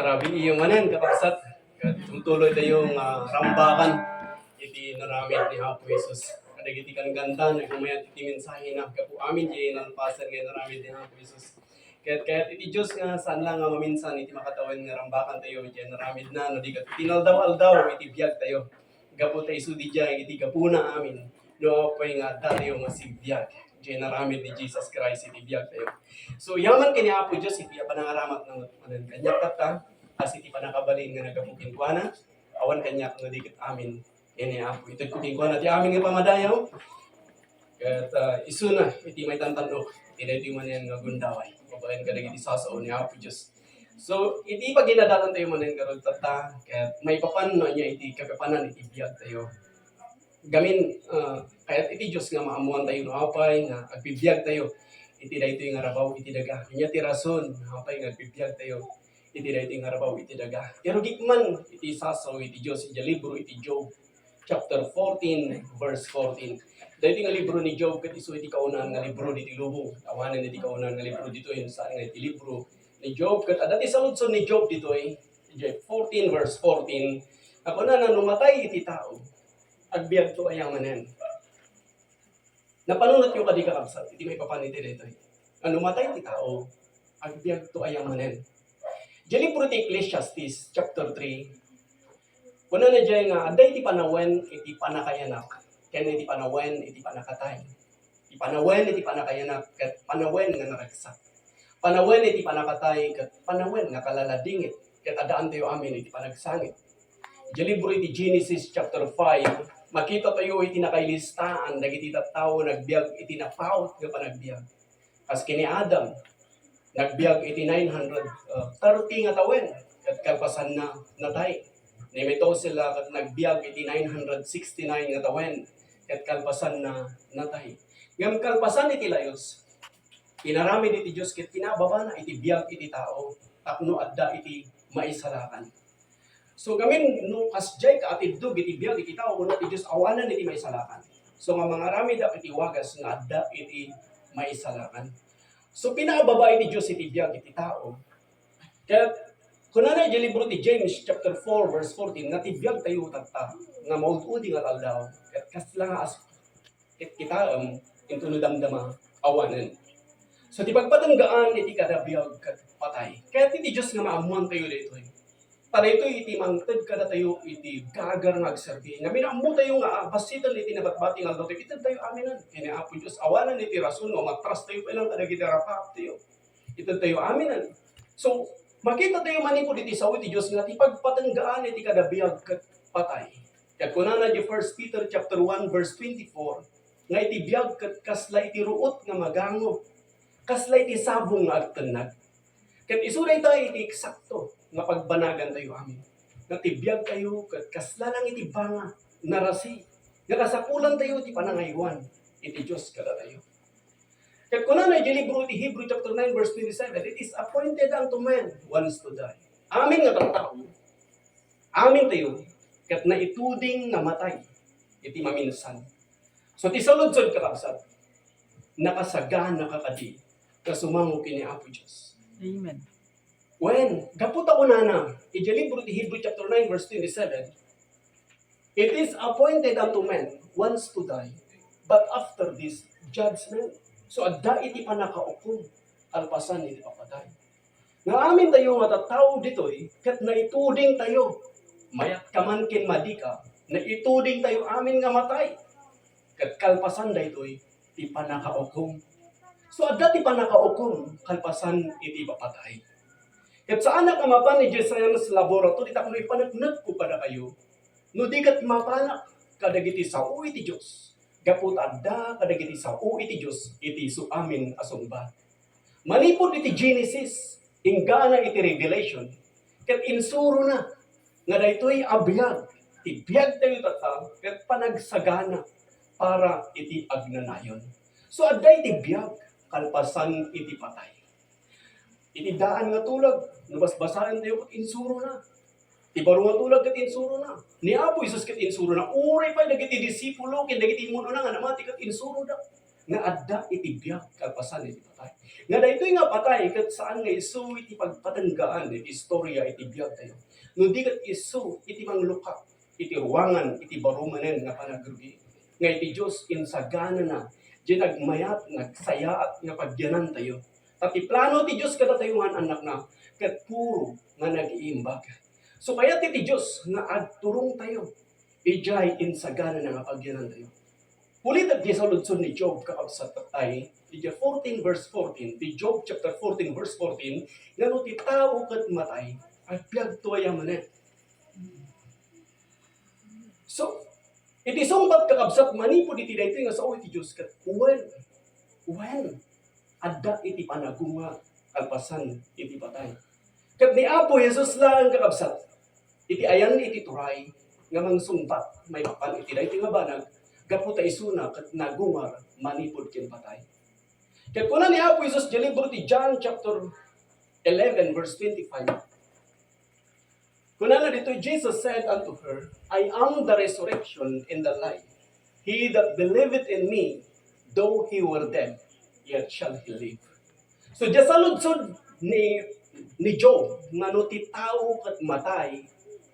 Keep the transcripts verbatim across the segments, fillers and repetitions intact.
Grabe iyo manen, kakabsat. Ket tumtuloy tayo nga rambakan iti naramid ni Apo Jesus. Kadagiti kankanta, nagmayat iti mensahena, gapu amin diay nalpasen nga naramid ni Apo Jesus. Ket kayat iti Dios nga saan lang nga maminsan iti makatawen nga rambakan tayo iti naramid na, no di ket tinaldaw-aldaw iti biag tayo. Gapu ta isu diay iti gapuna amin, no apay nga adda tayo nga sigbiag iti naramid ni Jesus Christ iti biag tayo. So, yaman ken ni Apo Dios iti panangaramat na manen kaniak tatta, kas iti panakabalin nga naggapu kenkuana, awan kaniak no di ket amin ken ni Apo. Itedko kenkuana ti amin nga pamadayaw, ket, ah, isuna iti maitantan-ok iti daytoy manen nga gundaway babaen kadagiti sasao ni Apo Dios. So, iti paginadalan tayo manen garud tatta, ket maipapan no ania iti kapapanan iti biag tayo. Gamin, ah, kayat iti Dios nga maammoan tayo no apay nga agbibiag tayo iti daytoy nga rabaw iti daga. Ania ti rason no apay nga agbibiag tayo iti daytoy nga rabaw iti daga. Irugik man iti sasao iti Dios iti libro iti Job, chapter fourteen, verse fourteen. Daytoy nga libro ni Job ket isu iti kaunaan nga libro ditoy lubong. Awanen iti kaunaan nga libro ditoy, saan nga iti libro ni Job. Ket adda ti saludsod ni Job ditoy, iti fourteen, verse fourteen. Kunana, no matay iti tao, agbiagto aya manen? Napanunotyo kadi, kakabsat, iti maipapan iti daytoy? No matay ti tao, agbiagto aya manen? Iti libro ti Ecclesiastes, chapter three, kunana diay nga adda iti panawen iti pannakayanak, ken iti panawen iti pannakatay. Iti panawen iti pannakayanak, ket panawen nga naragsak. Panawen iti pannakatay, ket panawen nga kalaladingit, ket addaan tayo amin iti panagsangit. Iti libro iti Genesis chapter five, makita tayo iti nakailistaen dagiti tattao nagbiag iti napaut nga panagbiag. Kas ken ni Adam, nagbiag iti nine hundred thirty nga tawen, ket kalpasanna, natay. Ni Methuselah ket nagbiag iti nine hundred sixty-nine nga tawen, ket kalpasanna, natay. Ngem kalpasan iti layus, inaramid iti Dios ket pinababana iti biag iti tao tapno adda iti maisalakan. So, gamin no kasdiay kaatiddog iti biag iti tao, kuna ti Dios, awanen iti maisalakan. So, nga mangaramid iti wagas nga adda iti maisalakan. So, pinaababa iti Dios iti biag iti tao. Ket kunana iti libro ti James chapter four verse fourteen nga ti biag tayo tatta nga maud-udi nga aldaw, ket kasla nga as-, ket kitaem, intono damdama, awanen. So, ti pagpatenggaan iti kada biag ket patay. Kayat iti Dios nga maammoan tayo daytoy. Ta daytoy iti mangted kadatayo iti gagar nga agserbi. Ngamin ammo tayo nga bassit iti nabatbati nga aldaw tayo, ited tayo aminen ken ni Apo Dios. Awanen iti rason no umatras tayo pay lang kadagiti rapaap tayo. Ited tayo aminen. So, makita tayo manipud iti sao iti Dios nga ti pagpatenggaan iti kada biag ket patay. Ket kunana di First Peter chapter one verse twenty-four, nga iti biag ket kasla iti ruot nga magango, kasla iti sabong nga agtennag. Ket isu dayta iti eksakto nga pagbanagan tayo amin. Nga ti biag tayo ket kasla lang iti banga, narasi, nga kasapulan tayo ti panangaywan iti Dios kadatayo. Ket kunana iti libro iti Hebrew chapter nine verse twenty-seven, "It is appointed unto men once to die." Amin nga tattao, amin tayo, ket naituding nga matay iti maminsan. So, ti saludsod, kakabsat, nakasagana ka kadi nga sumango ken ni Apo Dios? Amen. Wen, gapu ta kunana, iti libro ti Hebrew chapter nine verse twenty-seven, "It is appointed unto men once to die, but after this, judgment." So, adda iti pannakaukom kalpasan iti papatay. Nga amin tayo nga tattao ditoy, ket naituding tayo. Mayat ka man ken madi ka, naituding tayo amin nga matay. Ket kalpasan daytoy, ti pannakaukom. So, adda ti pannakaukom kalpasan iti papatay. Ket saanak nga mapan idiay science laboratory tapno ipaneknekko kadakayo, no di ket mapanak kadagiti sao iti Dios, gapu ta adda kadagiti sao iti Dios iti isu amin a sungbat. Manipud iti Genesis, inggana iti Revelation, ket insurona nga daytoy a biag, ti biag tayo tatta, ket panagsagana para iti agnanayon. So, adda iti biag kalpasan iti patay. Iti daan nga tulag, no basbasaen tayo, ket insurona. Ti baro nga tulag ket insurona. Ni Apo Jesus ket insurona. Uray pay dagiti disipulo ken dagiti immun-una nga namati ket insuroda. nga adda iti biag kalpasan iti patay. Nga daytoy nga patay ket saan nga isu iti pagpatenggaan iti istorya iti biagtayo, no di ket isu iti manglukak iti ruangan iti baro manen nga panagrugi, nga iti Dios insaganana diay nagmayat, nagsayaat nga pagyanantayo. Ta ti plano ti Dios kadatayo nga annakna ket puro nga nag-iimbag. So, kayat ti Dios nga agturongtayo idiay insaganana nga pagyanantayo. Ulitek ti saludsod ni Job, kakabsat, ay, idiay fourteen verse fourteen, ti Job chapter fourteen verse fourteen, nga no ti tao ket matay, agbiagto aya manen. So, iti sungbat, kakabsat, manipud iti daytoy nga sao iti Dios ket wen, wen, adda iti panagungar kalpasan iti patay. Ket ni Apo Jesus laeng, kakabsat, iti ayan iti turay nga mangsungbat maipapan iti daytoy nga banag, gapu ta isuna ket nagungar manipud ken patay. Ket kuna ni Apo Jesus iti libro ti John chapter eleven verse twenty-five, kunana ditoy, Jesus said unto her, "I am the resurrection and the life. He that believeth in me, though he were dead, yet shall he live." So, diay saludsod ni, ni Job nga no ti tao ket matay,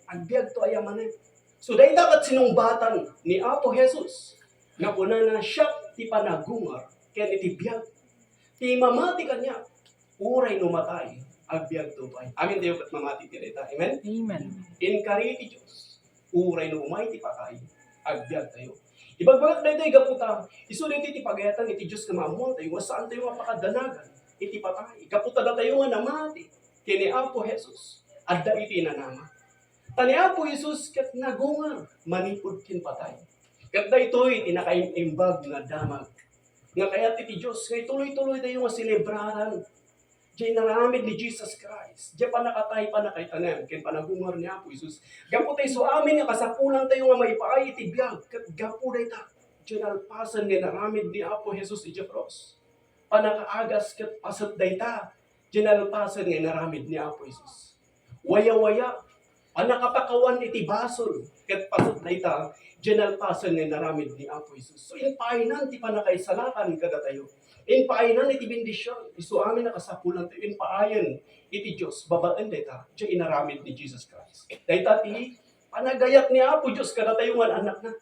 agbiagto aya manen. So, dayta ket sinungbatan ni Apo Jesus nga kunana, "Siak ti panagungar ken iti biag. Ti mamati kaniak, uray no matay, agbiagto pay." Amin tayo ket mamati ti dayta. Amen? Amen. Inkari ti Dios, uray no umay ti patay, agbiagtayo. Ibagbagak daytoy gapu ta isu daytoy ti pagayatan iti Dios nga maammoantayo nga saantayo nga pakadanagan iti patay. Gapu ta datayo nga namati ken ni Apo Jesus, adda iti inanama. Ta ni Apo Jesus ket nagungar manipud ken patay. Ket daytoy ti nakaim-imbag nga damag nga kayat iti Dios nga ituloy-tuloytayo nga selebraran diay inaramid ni Jesus Christ, diay pannakatay, pannakaitanem, ken panagungar ni Apo Jesus. Gapu ta isu amin nga kasapulantayo nga maipaay iti biag, ket gapu dayta, diay nalpasen nga inaramid ni Apo Jesus idiay krus. Pannakaagas ket paset dayta, diay nalpasen nga inaramid ni Apo Jesus. Wayawaya, pannakapakawan iti basol, ket paset dayta, diay nalpasen nga inaramid ni Apo Jesus. So, impaaynan ti pannakaisalakan kadatayo. Impaaynan iti bendision, isu amin a kasapulantayo, impaayen iti Dios babaen dayta, diay inaramid ni Jesus Christ. Dayta ti panagayat ni Apo Dios kadatayo nga annakna.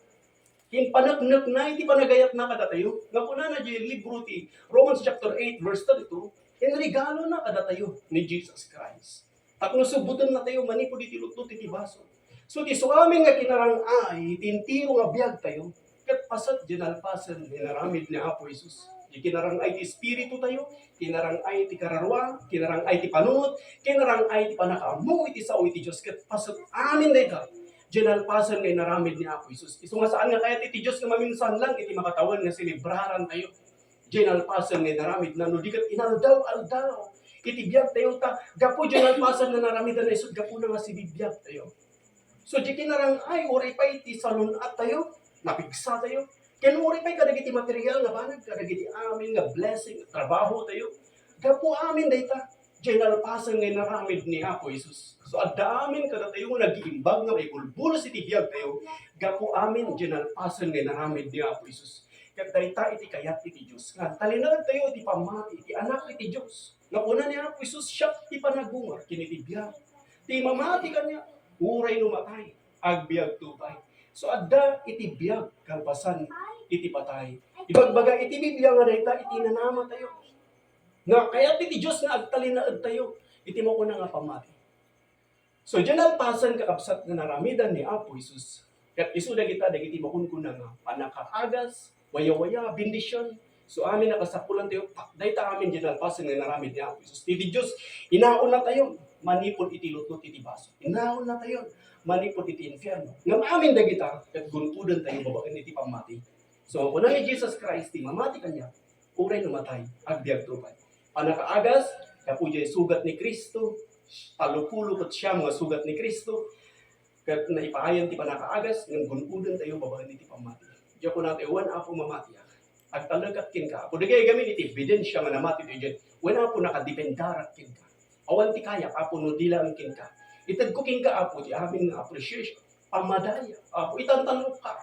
Impaneknekna iti panagayatna kadatayo. Nga kunana diay libro ti Romans chapter eight verse thirty-two, inregalona kadatayo ni Jesus Christ tapno subbutennatayo manipud iti lutlut iti basol. So, ti isu amin nga kinarang-ay ti entero nga biagtayo, ket paset diay nalpasen nga inaramid ni Apo Jesus. Diay kinarang-ay ti espiritutayo, kinarang-ay ti kararua, kinarang-ay ti panunot, kinarang-ay ti pannakaammo iti sao iti Dios, ket paset amin dayta diay nalpasen nga inaramid ni Apo Jesus. Isu nga saan nga kayat iti Dios nga maminsan lang iti makatawen nga selebrarantayo diay nalpasen nga inaramidna, no di ket inaldaw-aldaw iti biagtayo, ta gapu diay nalpasen nga inaramidna, isu gapuna nga sibibiagtayo. So, diay kinarang-ay, uray pay ti salun-attayo, napigsatayo, ken uray pay kadagiti material nga banag, kadagiti amin nga blessing, trabahotayo, gapu amin dayta, diay nalpasen nga inaramid ni Apo Jesus. So, adda amin kadatayo nga nag-iimbag nga maibulbulos iti biagtayo, gapu amin diay nalpasen nga inaramid ni Apo Jesus. Ket dayta iti kayat iti Dios, nga talinaedtayo iti pammati iti Anak iti Dios. Nga kuna ni Apo Jesus, "Siak ti panagungar ken iti biag. Ti mamati kaniak, uray no matay, agbiagto pay." So, adda iti biag kalpasan iti patay. Ibagbaga iti Biblia nga dayta iti nanamatayo. Nga kayat iti Dios nga agtalinaedtayo iti makuna nga pammati. So, diay nalpasen, kakabsat, nga naramidan ni Apo Jesus. Ket isu dagita dagiti makunkuna nga pannakaagas, wayawaya, bendision. So, amin a kasapulantayo, ta-, dayta amin diay nalpasen nga naramid ni Apo Jesus. Ti Dios, inaonnatayo manipud iti lutlut iti basol. Inaonnatayo manipud iti infierno. Ngem amin dagita, ket gun-odentayo babaen iti pammati. So, kuna ni Jesus Christ, ti mamati kaniak, uray no matay, agbiagto pay. Pannakaagas, gapu diay sugat ni Cristo, tallopulo ket siam nga sugat ni Cristo, ket naipaay ti pannakaagas, ngem gun-odentayo babaen iti pammati. Diay kunatayo, "Wen, Apo, mamatiak. Agtalekak kenka, Apo." Dagiti gamin iti ebidensia nga namati tayo diay, "Wen, Apo, nakadependarak kenka. Awan ti kayak, Apo, no di laeng kenka. Itedko kenka, Apo, ti amin nga appreciation, pammadaya, Apo, itantanokka.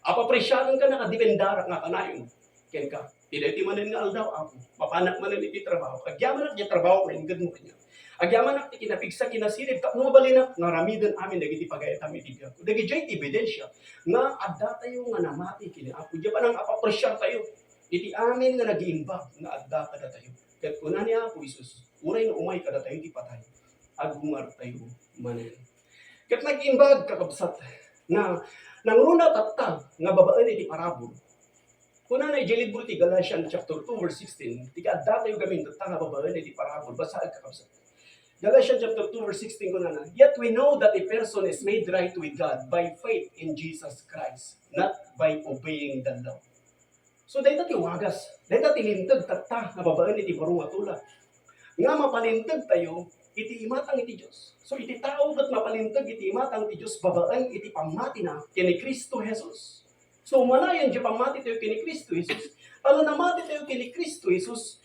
Apo, apresiarenka, nakadependarak nga kanayon kenka." Iti daytoy manen nga aldaw, Apo, mapanak manen iti trabaho. Agyamanak diay trabaho nga inted mo kaniak. Agyamanak ti kinapigsa, kinasirib, tapno mabalinak nga aramiden amin dagiti pagayatam iti biag. Dagijay ti ebidensia nga addatayo nga namati ken ni Apo. Diay panang-apapresiartayo iti amin nga nagiimbag nga adda kadatayo. Ket kuna ni Apo Jesus, uray no umay kadatayo ti patay, agungartayo manen. Ket nagiimbag, kakabsat, nga nangruna tatta nga babaen iti parabur. Kunana idiay libro ti Galatians chapter two verse sixteen, ti kaaddatayo gamin tatta nga babaen iti parabur. Basaek, kakabsat. Galatians chapter two verse sixteen, kunana, "Yet we know that a person is made right with God by faith in Jesus Christ, not by obeying the law." So, dayta ti wagas, dayta ti linteg tatta nga babaen iti baro nga tulag. Nga mapalintegtayo iti imatang iti Dios. So, iti tao ket mapalinteg iti imatang ti Dios babaen iti pammatina ken ni Cristo Jesus. So, umanayon diay pammati tayo ken ni Cristo Jesus. Ano namati tayo ken ni Cristo Jesus?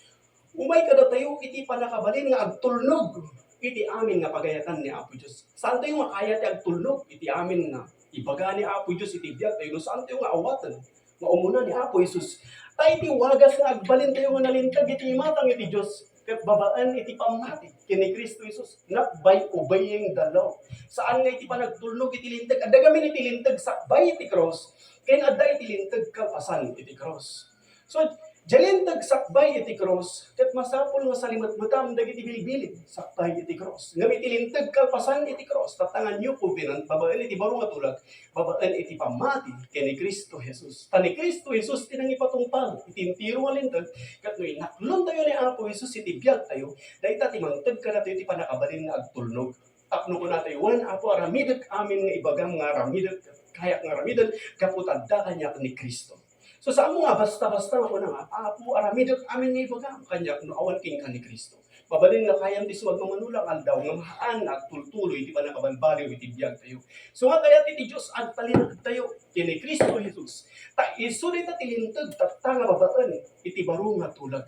Umay kadatayo iti pannakabalin nga agtulnog iti amin nga pagayatan ni Apo Dios. Saantayo nga kaya ti agtulnog iti amin nga ibaga ni Apo Dios iti biagtayo no saantayo nga awaten nga umuna ni Apo Jesus. Ta iti wagas nga agbalintayo nga nalinteg iti imatang iti Dios ket babaen iti pammati ken ni Cristo Jesus, not by obeying the law. Saan nga iti panagtulnog iti linteg. Adda gamin iti linteg sakbay iti krus, ken adda iti linteg kalpasan iti krus. So, diay linteg sakbay iti krus, ket masapul nga salimetmetam dagiti bilbilin sakbay iti krus. Ngem iti linteg kalpasan iti krus, tatta nga new covenant, babaen iti baro nga tulag, babaen iti pammati ken ni Cristo Jesus. Ta ni Cristo Jesus ti nangipatungpal iti entero nga linteg, ket no inaklontayo ni Apo Jesus iti biagtayo, dayta ti mangted kadatayo ti pannakabalin nga agtulnog. Tapno kunatayo, "Wen, Apo, aramidek amin nga ibagam nga aramidek, kayak nga aramiden, gapu ta adda kaniak ni Cristo." So, saanmo nga basta-basta nga kuna nga, "Apo, aramidek amin nga ibagam, kaniak no awan kenka ni Cristo." Mabalin nga kayam ti sumagmamano lang aldaw nga mahaan nga agtultuloy iti pannakabalbaliw iti biagtayo. So nga kayat iti Dios, agtalinaedtayo ken ni Cristo Jesus. Ta isu dayta ti linteg tatta nga babaen iti baro nga tulag.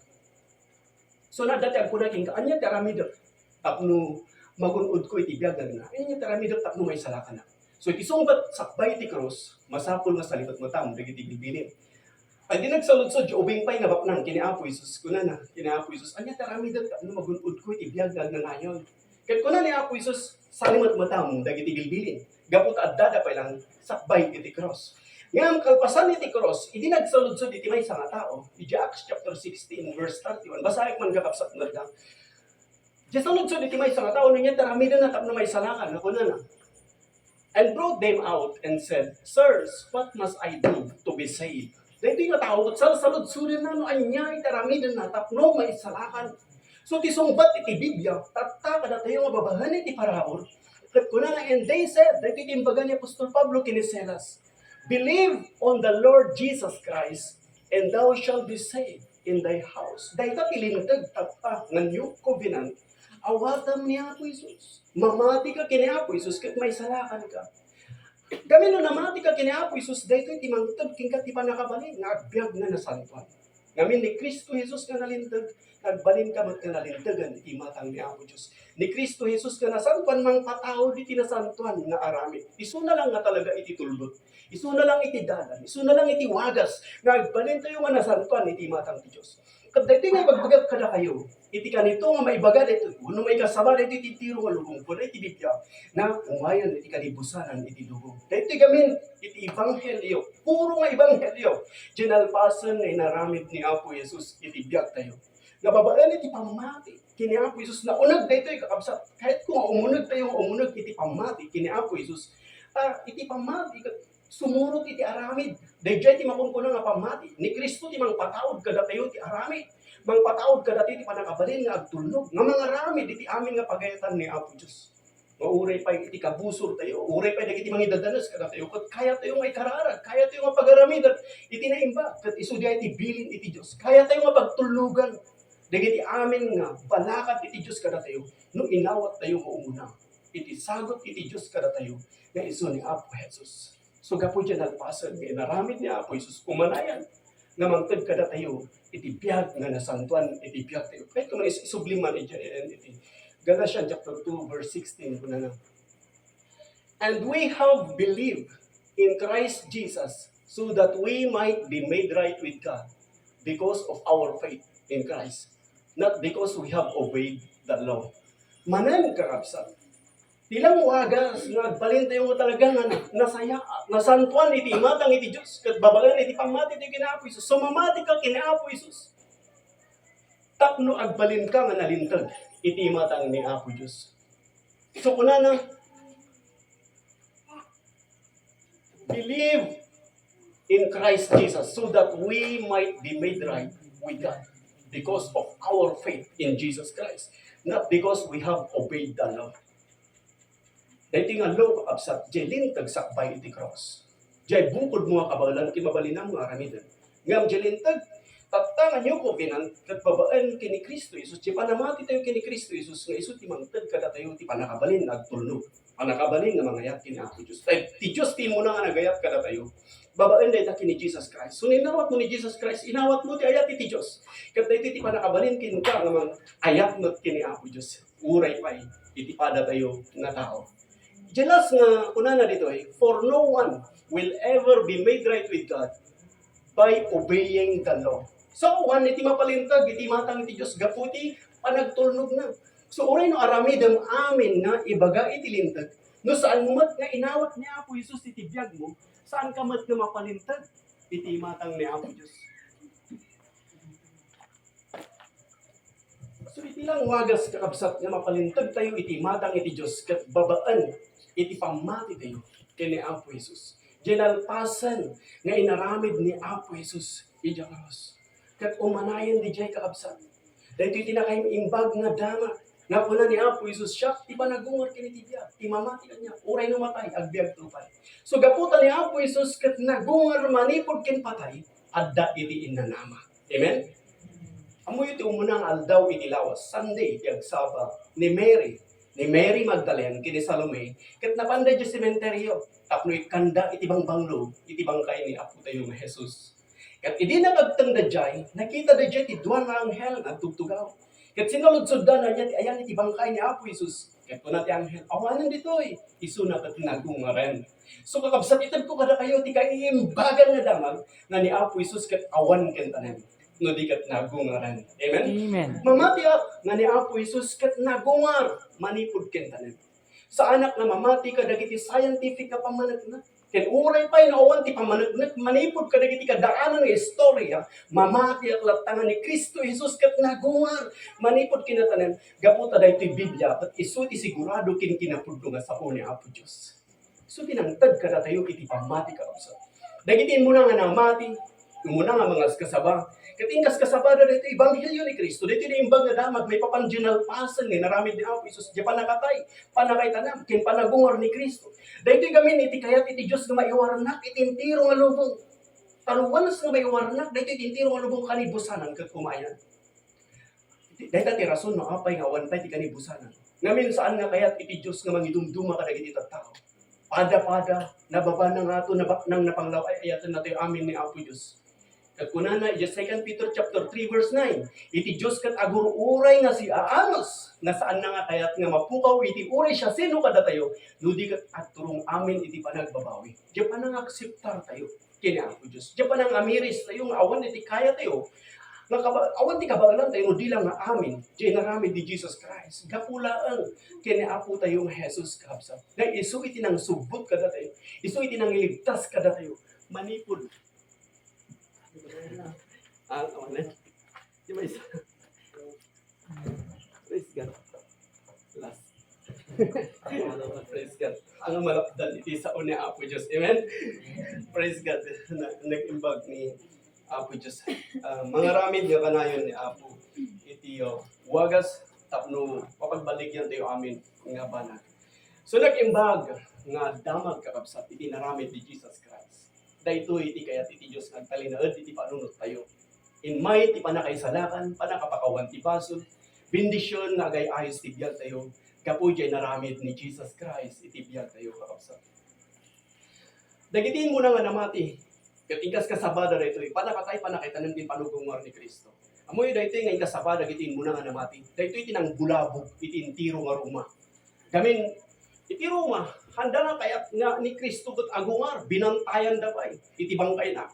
So, adda ti agkuna kenka, "Ania ti aramidek tapno magun-odko iti biag nga agna? Ania ti aramidek tapno maisalakanak?" So, iti sungbat sakbay iti krus, masapul nga salimetmetam dagiti bilbilin. Ay, di nagsaludsod, ubing pay nga baknang ken ni Apo Jesus. Kunana ken ni Apo Jesus, "Ania ti aramidek tapno magun-odko iti biag nga agnanayon?" Ket kuna ni Apo Jesus, "Salimetmetam dagiti bilbilin, gapu ta addada pay lang sakbay iti krus." Ngem kalpasan iti krus, idi nagsaludsod iti maysa nga tao, iti Acts chapter sixteen, verse thirty-one, basaek man, kakabsat, nga adda. Iti saludsod iti maysa nga tao, no ania ti aramidenna tapno maisalakan, kunana, "And brought them out and said, 'Sirs, what must I do to be saved?'" Daytoy nga tao, ket salsaludsodenna no ania iti aramidenna tapno maisalakan. So, ti sungbat iti Biblia, tatta kadatayo nga babaen iti parabur. Ket kunana, "And they said," daytoy ti imbaga ni apostol Pablo ken ni Silas, "Believe on the Lord Jesus Christ, and thou shalt be saved in thy house." Dayta ti linteg tatta nga new covenant. Awatam ni Apo Jesus. Mamatika ken ni Apo Jesus ket maisalakanka. Gamin no namatika ken ni Apo Jesus, daytoy ti mangted kenka ti pannakabalin nga agbiag nga nasantoan. Ngamin ni Cristo Jesus nga nalinteg, nagbalinka met nga nalintegen iti imatang ni Apo Dios. Ni Cristo Jesus nga nasantoan, mangpataud iti nasantoan nga aramid. Isuna lang nga talaga iti tulbek. Isuna lang iti dalan. Isuna lang iti wagas nga agbalintayo nga nasantoan iti imatang ti Dios. Ket daytoy nga ibagbagak kadakayo, iti kanito nga maibaga daytoy, wenno maikasaba daytoy ti entero nga lubong, kuna iti Biblia, nga umayen iti kalibusanan iti lubong. Daytoy gamin iti ebanghelio, puro nga ebanghelio, ti nalpasen nga inaramid ni Apo Jesus iti biagtayo. Nga babaen iti pammati ken ni Apo Jesus, nauneg daytoy, kakabsat, kayatko nga umunegtayo nga umuneg iti pammati ken ni Apo Jesus. Ta iti pammati ket sumurot iti aramid. Daydiay ti makunkuna nga pammati. Ni Cristo ti mangpataud kadatayo ti aramid. Mangpataud kadatayo ti pannakabalin nga agtulnog, nga mangaramid iti amin nga pagayatan ni Apo Dios. Nga uray pay iti kabusortayo, uray pay dagiti mangidadanes kadatayo, ket kayatayo nga ikararag, kayatayo nga pagaramiden iti naimbag, ket isu diay ti bilin iti Dios. Kayatayo nga pagtulnogan dagiti amin nga balakat iti Dios kadatayo no inawattayo nga umuna iti sagut iti Dios kadatayo nga isu ni Apo Jesus. So, gapu diay nalpasen nga inaramid ni Apo Jesus, umanayan nga mangted kadatayo iti biag nga nasantoan iti biagtayo. Kayatko man is-, isubli man iti, iti Galatians chapter two, verse sixteen, kunana, "And we have believed in Christ Jesus so that we might be made right with God. because of our faith in Christ, not because we have obeyed the law. Manen, kakabsat, ti lang wagas nga agbalintayo nga talaga nga na-, nasaya-, nasantuan iti imatang iti Dios, ket babaen iti pammatitayo ken Apo Jesus. So, mamati ka ken Apo Jesus tapno agbalinka nga nalinteg iti imatang ni Apo Dios. So, kunana, "Believe in Christ Jesus so that we might be made right with God because of our faith in Jesus Christ, not because we have obeyed the law." Daytoy nga law, kakabsat, diay linteg sakbay iti cross. Diay bukodmo nga kabaelan ti mabalinam nga aramiden. Ngem diay linteg, tatta nga new covenant, ket babaen ken ni Cristo Jesus, diay panamati tayo ken ni Cristo Jesus, nga isu ti mangted kadatayo ti pannakabalin nga agtulnog, pannakabalin nga mangayat ken ni Apo Dios. Tay, ti Dios ti immuna nga nagayat kadatayo, babaen dayta ken ni Jesus Christ. So, inawatmo ni Jesus Christ, inawatmo ti ayat iti Dios. Ket daytoy ti pannakabalin kenka nga mangayat met ken ni Apo Dios. Uray pay iti padatayo nga tao. Jelas nga kunana ditoy, "For no one will ever be made right with God by obeying the law." So, awan iti mapalinteg iti imatang ti Dios gapu ti panagtulnogna. So, uray no aramidem amin nga ibaga iti linteg, no saan met nga inawat ni Apo Jesus iti biagmo, saanka met nga mapalinteg iti imatang ni Apo Dios. So, iti lang wagas, kakabsat, nga mapalinteg tayo iti imatang iti Dios ket babaen iti pammati tayo ken ni Apo Jesus. Diay nalpasen nga inaramid ni Apo Jesus idiay krus. Ket umanayen didiay, kakabsat, daytoy ti nakaimbag nga damag nga kuna ni Apo Jesus, "Siak ti panagungar ken iti biag, ti mamati kaniak, uray no matay, agbiagto pay." So, gapu ta ni Apo Jesus ket nagungar manipud ken patay, adda iti innanama. Amen? Ammoyo ti umuna nga aldaw iti lawas, Sunday, ti agsaba ni Mary, ni Mary Magdalene ken ni Salome, ket napanda idiay sementeryo tapno ikkanda iti bangbanglo iti bangkay ni Apo tayo nga Jesus. Ket idi nagagtengda idiay, nakitada idiay ti dua nga anghel nga agtugtugaw. Ket sinaludsoddana idiay ti ayan iti bangkay ni Apo Jesus. Ket kuna ti anghel, "Awanen ditoy, isuna ket nagungaren." So, kakabsat, itedko kadakayo ti kaiimbagan nga damag nga ni Apo Jesus ket awan ken tanem, no di ket nagungaren. Amen? Amen. Mamatiak nga ni Apo Jesus ket nagungar manipud ken tanem. Saanak nga mamati kadagiti scientific nga pammaneknek. Ken uray pay no awan ti pammaneknek manipud kadagiti kadaanan nga istorya, mamatiak latta nga ni Cristo Jesus ket nagungar manipud ken tanem. Gapu ta daytoy Biblia, ket isu ti sigurado ken kinapudno nga sao ni Apo Dios. So, ti nangted kadatayo iti pammati, kakabsat. Dagiti immuna nga namati, immuna nga mangaskasaba, ket inkaskasabada daytoy ebanghelio ni Cristo, daytoy naimbag nga damag maipapan diay nalpasen nga inaramid ni Apo Jesus, diay pannakatay, pannakaitanam, ken panagungar ni Cristo. Daytoy gamin iti kayat iti Dios nga maiwarnak iti entero nga lubong. Taluanas nga maiwarnak daytoy iti entero nga lubong, kanibusanan ket umayan. Dayta ti rason no apay nga awan pay ti kanibusanan. Ngamin, saan nga kayat iti Dios nga mangidumduma kadagiti tattao. Pada-pada, nababana nga ato, nabaknang napanglaw-ay-ayaten natay amin ni Apo Dios. Ket kunana iti Second Peter chapter three verse nine, "Iti Dios ket agur-uray nga siaanus, nga saanna nga kayat nga mapukaw iti uray siasino kadatayo, no di ket agturong amin iti panagbabawi." Diay panangakseptar tayo ken ni Apo Dios. Diay panangamiris tayo nga awan iti kaya tayo, nga kaba-, awan ti kabaelan tayo no di lang nga amin diay inaramid ni Jesus Christ. Gapu laeng ken ni Apo tayo nga Jesus, kabsat. Nga isu iti nangsubbot kadatayo, isu iti nangiligtas kadatayo manipud. Ah, awan na. Di ba isa? Praise God. Last. Praise God. Ang malapdan iti sao ni Apo Dios. Amen? Praise God. Na, nag-imbag ni Apo Dios. Ah, mangaramid nga kanayon ni Apo iti, oh, wagas tapno mapagbaligyan tayo amin nga banag. So, nag-imbag nga damag, kakabsat, iti naramid ni Jesus Christ. Daytoy iti kayat iti Dios nga agtalinaed iti panunot tayo. Immay ti pannakaisalakan, pannakapakawan ti basol, bendision nga agay-ayos ti biag tayo, gapu diay naramid ni Jesus Christ iti biag tayo, kakabsat. Dagiti immuna nga namati, ket inkaskasabada daytoy, pannakatay, pannakaitanem ti panugungar ni Cristo. Ammoyo daytoy nga inkasaba dagiti immuna nga namati. Daytoy ti nangbulabog iti entero nga Roma. Gamin, iti Roma, haanda nga kayat nga ni Cristo ket agungar, binantayanda pay iti bangkayna.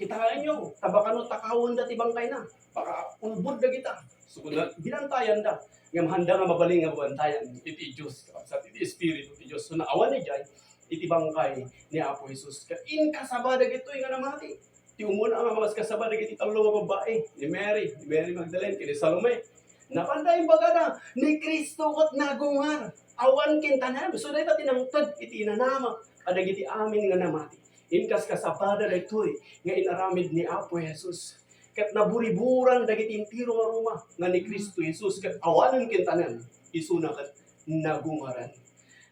Kitaenyo, ta baka no takawenda ti bangkayna, baka ulbod dagita. So, na, binantayanda. Ngem handa nga mabalin nga babantayan iti Dios, kabsat, iti Espiritu ti Dios. So, naawan idiay iti bangkay ni Apo Jesus. Ket inkasaba dagitoy nga namati. Ti umuna nga maskasaba dagiti tallo nga babbai, ni Mary, ni Mary Magdalene, ken ni Salome. Napanda imbagada, ni Cristo ket nagungar. Awan kintanem. So, dayta ti nangted iti inanama kadagiti amin nga namati. Inkaskasabada daytoy nga inaramid ni Apo Jesus. Ket naburiburan dagiti entero nga Roma nga ni Cristo Jesus ket awanen kintanem, isuna ket nagungaren.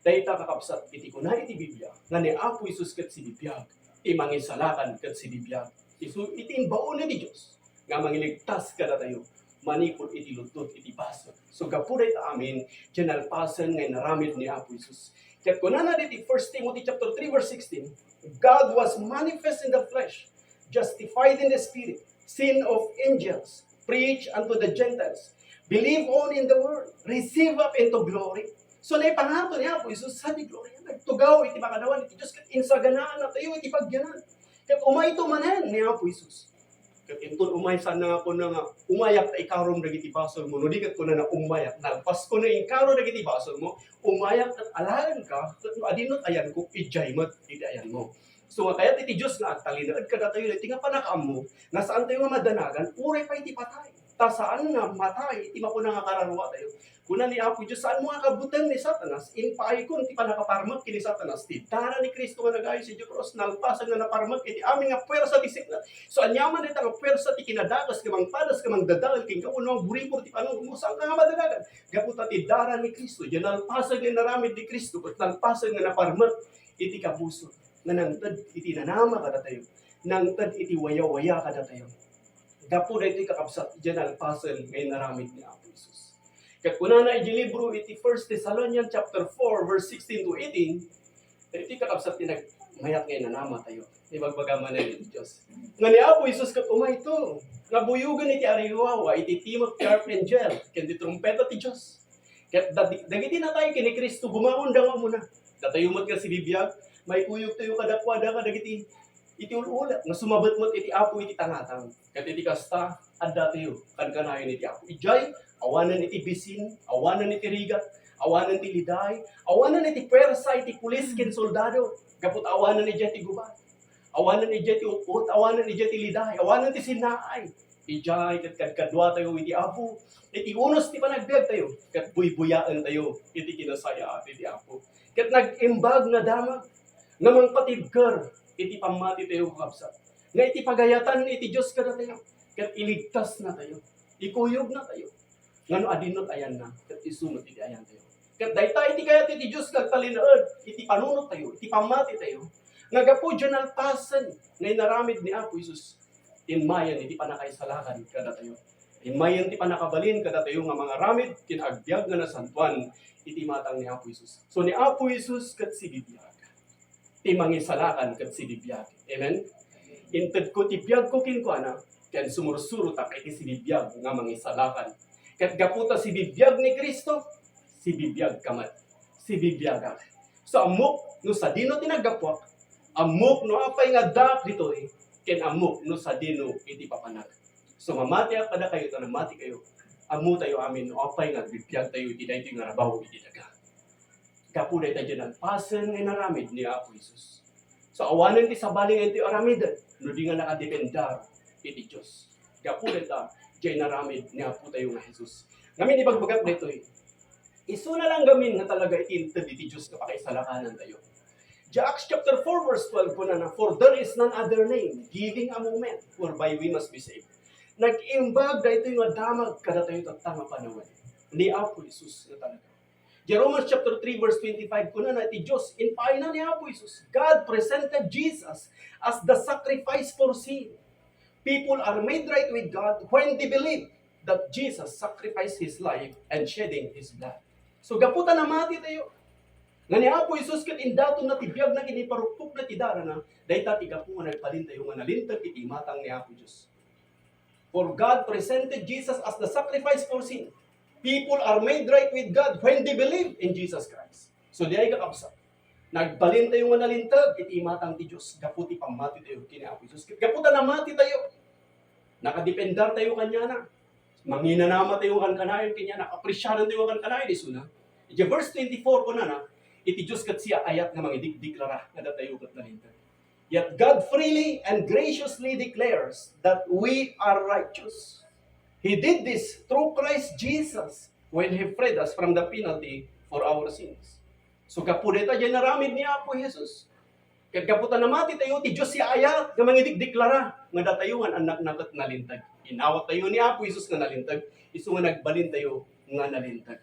Dayta, kakabsat, iti kuna iti Biblia nga ni Apo Jesus ket sibibiag, ti mangisalakan ket sibibiag. Isu iti imbaon ti Dios nga mangiligtas kadatayo manipud iti luttot iti basol. So, gapu dayta amin, diay nalpasen nga inaramid ni Apo Jesus. Ket kunana diti First Timothy chapter three, verse sixteen, "God was manifest in the flesh, justified in the spirit, seen of angels, preached unto the Gentiles, believed on in the world, received up into glory." So, naipangato ni Apo Jesus sa ti gloria. Nagtugaw iti makadawan iti Dios ket insaganaan natayo iti pagyanan. Ket umayto manen ni Apo Jesus. Ket inton umay, saan nga kunana nga, "Umayak ta ikarom dagiti basolmo." No di ket kunana, "Umayak, nalpasko nga ikaro dagiti basolmo. Umayak ket alaenka, ket no adinot ayanko, idiay met iti ayanmo." So, nga kayat iti Dios nga agtalinaed kadatayo daytoy nga pannakaammo nga saantayo nga madanagan, uray pay ti patay. Ta saan nga matay ti makuna nga kararua tayo. Kuna ni Apo Dios, "Saanmo nga kabuteng ni Satanas, impaayko ti pannakaparmek ken ni Satanas, ti dara ni Cristo nga nagayo sadiay krus, nalpasen nga naparmek iti amin nga puersa ti sipnget." So, aniaman dayta nga puersa ti kinadakes nga mangpadas nga mangdadael kenka wenno mangburibor ti panunotmo, saanka nga madanagan. Gapu ta ti dara ni Cristo, diay nalpasen nga inaramid ni Cristo, ket nalpasen nga naparmek iti kabusor nga nangted iti nanama kadatayo, nangted iti wayawaya kadatayo. Gapu daytoy, kakabsat, diay nalpasen nga inaramid ni Apo Jesus. Ket kunana iti libro iti First Thessalonians chapter four, verse sixteen to eighteen, daytoy, kakabsat, ti nagmayat nga inanama tayo. Ibagbaga manen iti Dios nga ni Apo Jesus ket umayto nga buyogen iti ariwawa iti timek ti arkanghel ken ti trumpeta ti Dios. Ket dati-, dagiti natay ken ni Cristo, gumaonda nga umuna. Datayo met nga sibibiag, maikuyogtayo kadakuada kadagiti iti ul-ula nga sumabet met iti Apo iti tangatang. Ket iti kasta, addatayo kankanayon iti Apo. Idiay, awanen iti bisin, awanen iti rigat, awanen ti liday, awanen iti puersa iti pulis ken soldado, gapu ta awanen idiay ti gubat, awanen idiay ti ut-ot, awanen idiay ti liday, awanen ti sinnaay. Idiay ket kadkaduatayo iti Apo, iti unos ti panagbiagtayo, ket buybuyaentayo iti kinasayaat iti Apo. Ket nag-imbag nga damag nga mangpatibker iti pammatitayo, kakabsat, nga iti pagayatan iti Dios kadatayo, ket iligtasnatayo, ikuyogna tayo. Ngano adinot ayanna, ket isu met iti ayantayo. Ket dayta iti kayat iti Dios nga agtalinaed iti panunottayo, iti pammatitayo, nga gapu diay nalpasen nga inaramid ni Apo Jesus, immayen iti pannakaisalakan kadatayo. Immayen ti pannakabalin kadatayo nga mangaramid ken agbiag nga nasantoan iti imatang ni Apo Jesus. So, ni Apo Jesus ket sibibiag, ti mangisalakan ket sibibiag. Amen? Intedko ti biagko kenkuana, ken sumursurotak iti sibibiag nga mangisalakan. Ket gapu ta sibibiag ni Cristo, sibibiagka met. Sibibiagak. So, ammok no sadino ti naggapuak, ammok no apay nga addaak ditoy, ken ammok no sadino iti papanak. So, mamatiak kadakayo ta namatikayo. Ammotayo amin no apay nga agbibiagtayo iti daytoy nga rabaw iti daga. Gapu dayta diay nalpasen nga inaramid ni Apo Jesus. So, awanen ti sabali nga intoy aramiden no di nga nakadependar iti Dios. Gapu dayta diay inaramid ni Apotayo nga Jesus. Ngamin, ibagbagak daytoy, isuna lang ngamin nga talaga iti inted iti Dios nga pakaisalakanan tayo. Di Acts chapter four verse twelve, kunana, "For there is none other name given among men whereby we must be saved." Nag-imbag daytoy nga damag kadatayo tatta nga panawen ni Apo Jesus nga talaga. Di Romans chapter three verse twenty-five, kunana iti Dios, impaayna ni Apo Jesus, "God presented Jesus as the sacrifice for sin. People are made right with God when they believe that Jesus sacrificed his life and shedding his blood." So, gapu ta namati tayo, nga ni Apo Jesus ket indaton na ti biag na ken iparukpok na ti dara na, dayta ti gapu nga nagbalin tayo nga nalinteg iti imatang ni Apo Dios. "For God presented Jesus as the sacrifice for sin. People are made right with God when they believe in Jesus Christ." So, diay, kakabsat, Nagbalintayo nga nalinteg iti imatang ti Dios gapu ti pammatitayo ken ni Apo Jesus. Gapu ta namatitayo, nakadependar tayo kaniana. Manginanamatayo kankanayon kaniana, apresiarantayo kankanayon isuna. Iti verse twenty-four, kunana, iti Dios ket siak ayat nga mangidikdiklara nga datayo ket nalinteg. Yet God freely and graciously declares that we are righteous. He did this through Christ Jesus when He freed us from the penalty for our sins. So, gapu dayta, diay inaramid ni Apo Jesus. Ket gapu ta namatitayo, ti Dios ti ayat nga mangidikdiklara nga datayo nga annakna ket nalinteg. Inawat tayo ni Apo Jesus nga nalinteg, isu nga nagbalintayo nga nalinteg.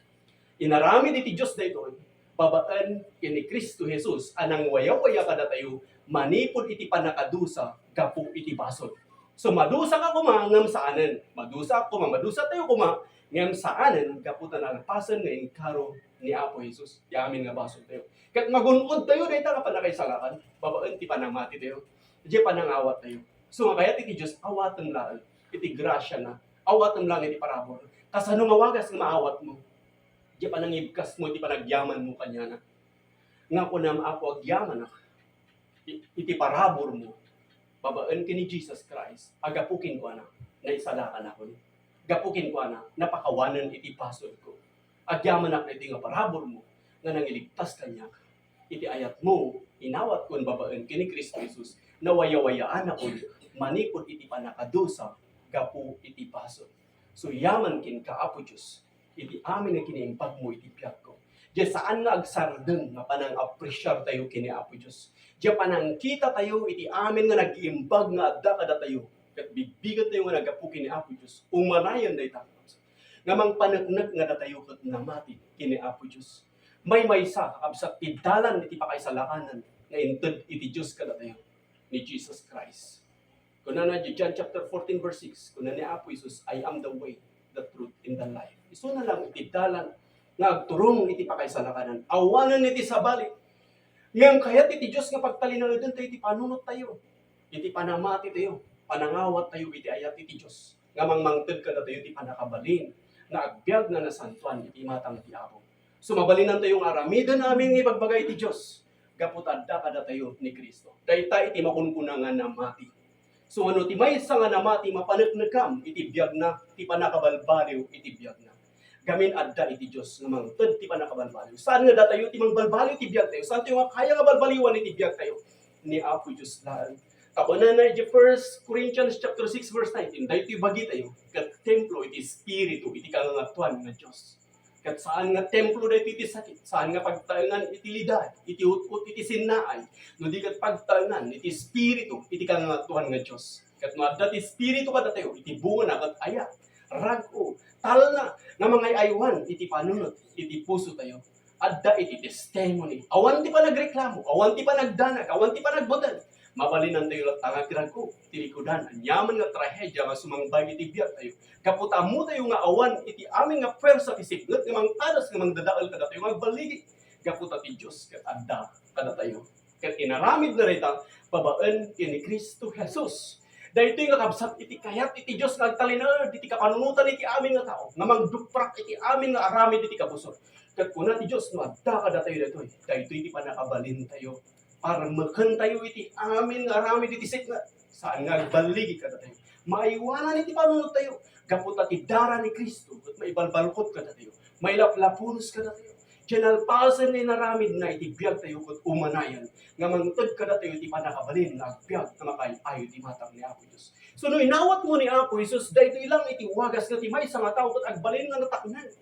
Inaramid iti Dios daytoy babaen ken ni Cristo Jesus a nangwayawaya kadatayo manipud iti pannakadusa gapu iti basol. So, madusa ka koma ngem saanen. Madusa koma, madusa tayo koma ngem saanen gapu ta nalapasen nga inkaro ni Apo Jesus ti amin nga basol tayo. Ket magun-od tayo dayta nga pannakaisalakan babaen ti panamati tayo, diay panangawat tayo. So, nga kayat iti Dios, awaten laeng iti grasiana, awaten laeng iti parabur. Kasano nga wagas nga maawatmo? Diay panangibkasmo iti panagyamanmo kaniana. Nga kunam, Apo, agyamanak i-, iti paraburmo babaen ken ni Jesus Christ a gapu kenkuana, naisalakanakon. Gapu kenkuana, napakawanen iti basolko. Agyamanak daytoy nga paraburmo nga nangiligtas kaniak. Iti ayatmo, inawatkon babaen ken ni Cristo Jesus, nawayawayaanakon manipud iti pannakadusa gapu iti basol. So, yaman kenka, Apo Dios, iti amin nga kiniimbagmo iti biagko. Diay saan nga agsardeng nga panang-apresiar tayo ken ni Apo Dios. Diay panangkita tayo iti amin nga nag-iimbag nga adda kadatayo. Ket bibbiget tayo nga naggapu ken ni Apo Dios. Umanayon dayta, kakabsat, nga mangpaneknek nga datayo ket namati ken ni Apo Dios. Maymaysa, kakabsat, ti dalan iti pakaisalakanan nga inted iti Dios kadatayo ni Jesus Christ. Kunana iti John chapter fourteen, verse six, kuna ni Apo Jesus, "I am the way, the truth, and the life." Isuna lang iti dalan nga agturong iti pakaisalakanan. Awanen iti sabali. Ngem kayat iti Dios nga pagtalinaeden tayo iti panunot tayo, iti panamati tayo, panangawat tayo iti ayat iti Dios nga mangmangted kadatayo iti pannakabalin nga agbiag nga nasantoan iti imatang ti Apo. So, mabalinantayo nga aramiden amin nga ibagbaga iti Dios gapu ta adda kadatayo ni Cristo. Dayta iti makunkuna nga namati. So, ano ti maysa nga namati, mapaneknekam iti biagna, ti pannakabalbaliw iti biagna. Gamin adda iti Dios nga mangted ti pannakabalbaliw. Saan nga datayo ti mangbalbaliw ti biagtayo? Saantayo nga kaya nga balbaliwan iti biagtayo? Ni Apo Dios laeng. Kakunana iti First Corinthians chapter six, verse nineteen, daytoy bagitayo ket templo iti Espiritu iti kangangatoan nga Dios. Ket saan nga templo daytoy iti sakit, saan nga pagtaengan iti liday, iti ut-ot, iti sinnaay, no di ket pagtaengan iti Espiritu iti kangangatoan nga Dios. Ket no adda ti Espiritu kadatayo, iti bungana ket aya? Rag-o, talna, nga mangay-aywan iti panunot iti pusotayo. Adda iti testimony. Awan ti panagreklamo, awan ti panagdanag, awan ti panagbuteng. Mabalinantayo latta nga agrag-o ti likudan aniaman nga trahedia nga sumangbay iti biagtayo. Gapu ta ammotayo nga awan iti amin nga puersa ti sipnget nga mangpadas nga mangdadael kadatayo nga agballigi. Gapu ta ti Dios ket adda kadatayo. Ket inaramidna dayta babaen ken ni Cristo Jesus. Daytoy nga kabsat iti kayat iti Dios nga agtalinaed iti kapanunotan iti amin nga tao nga mangduprak iti amin nga aramid iti kabusor. Ket kuna ti Dios, no adda kadatayo daytoy, daytoy ti pannakabalintayo. Parmekentayo iti amin nga aramid iti sipnget. Saan nga agballigi kadatayo. Maaywanan iti panunottayo. Gapu ta ti dara ni Cristo ket maibalbalkot kadatayo. Mailaplapunos kadatayo. Diay nalpasen nga inaramidna iti biagtayo ket umanayon nga mangted kadatayo iti pannakabalin nga agbiag nga makaay-ayo iti imatang ni Apo Dios. So, no inawatmo ni Apo Jesus, daytoy lang iti wagas nga ti maysa nga tao ket agbalin nga nataknang.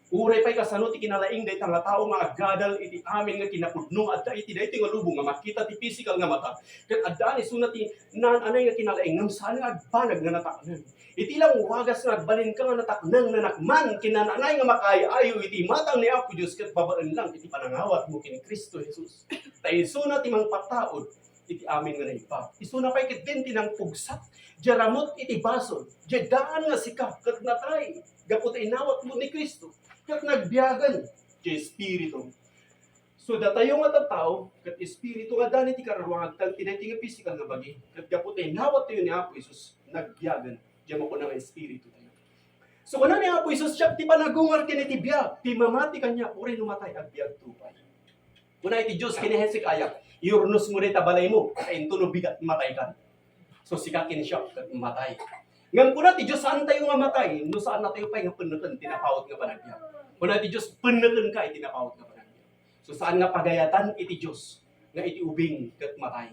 Uray pay kasano ti kinalaing dayta nga tao nga aggadal iti amin nga kinapudno nga adda iti daytoy nga lubong nga makita ti pisikal nga mata, ket addaan isuna ti naan-anay nga kinalaing ngem saan nga agbanag nga nataknang. Iti lang wagas nga agbalinka nga nataknang, nanakman, kinananay nga makaay-ayo iti imatang ni Apo Dios ket babaen lang iti panangawatmo ken ni Cristo Jesus. Ta isuna ti mangpataud iti amin nga naimbag. Isuna pay ketdin ti nangpugsat diay ramut iti basol, diay daan nga sika ket natay gapu ta inawatmo ni Cristo ket nagbiagen diay Espiritu. So, datayo nga tattao ket espiritu nga adda iti kararua nga agtang ti daytoy nga pisikal nga bagi, ket gapu ta inawat tayo ni Apo Jesus, nagbiagen diay makuna nga espiritu tayo. So, kuna ni Apo Jesus, siak ti panagungar ken iti biag, ti mamati kaniak uray no matay, agbiagto pay. Kuna iti Dios ken ni Hezekiah, "Iurnosmo dayta balaymo, ta intono bigat mataykan." So, sika ken siak ket matay. Ngem kuna ti Dios, saantayo nga matay, no saannatayo pay nga penneken ti napaut nga panagbiag. Kuna ti Dios, "Pennekenka iti napaut nga panagbiag." So, saan nga pagayatan iti Dios nga iti ubing ket matay.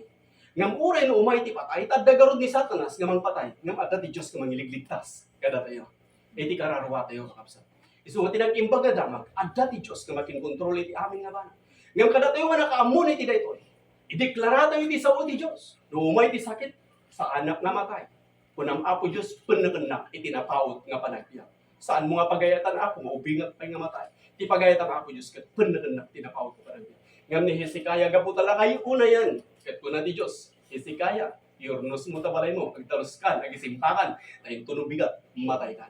Ngem uray no umay ti patay, ta adda garud ni Satanas nga mangpatay, ngem adda ti Dios nga mangiligligtas kadatayo. Iti kararua tayo, kakabsat. Isu nga ti nag-imbag nga damag, adda ti Dios nga makinkontrol iti amin nga banag. Ngem kadatayo nga nakaammo iti daytoy, ideklara tayo iti sao ti Dios. No umay ti sakit, saanak nga matay. Kunam, "Apo Dios, pennekennak iti napaut nga panagbiag." Saanmo nga pagayatan, Apo, maubingak pay nga matay. Ti pagayatan, Apo Dios, ket pennekennak ti napaut nga panagbiag. Ngem ni Hezekiah, gapu ta lakay unayen, ket kuna ti Dios, "Hezekiah, iurnosmo ta balaymo, agtaluskan, agisimbakan, ta intono bigat, mataykan."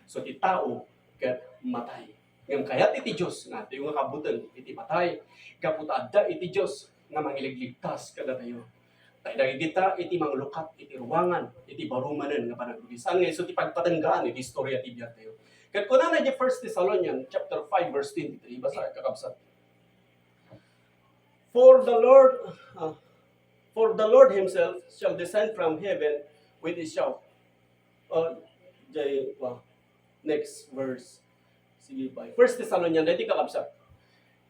So, ti tao ket matay. Ngem kayat iti Dios nga adda nga kabuteng iti patay, gapu ta adda iti Dios nga mangiligligtas kadatayo. Ta dagiti ta iti manglukat iti ruangan, iti baro manen nga panagbiag. Saan nga isu ti pagpatenggaan iti istorya ti biag tayo. Ket kunana iti First Thessalonians chapter five, verse twenty-three, basa, kakabsat. "For the Lord, ah, for the Lord himself shall descend from heaven with a shout." Uh, jay, uh, next verse. Sige, bye. First Thessalonians, dati, kakabsat.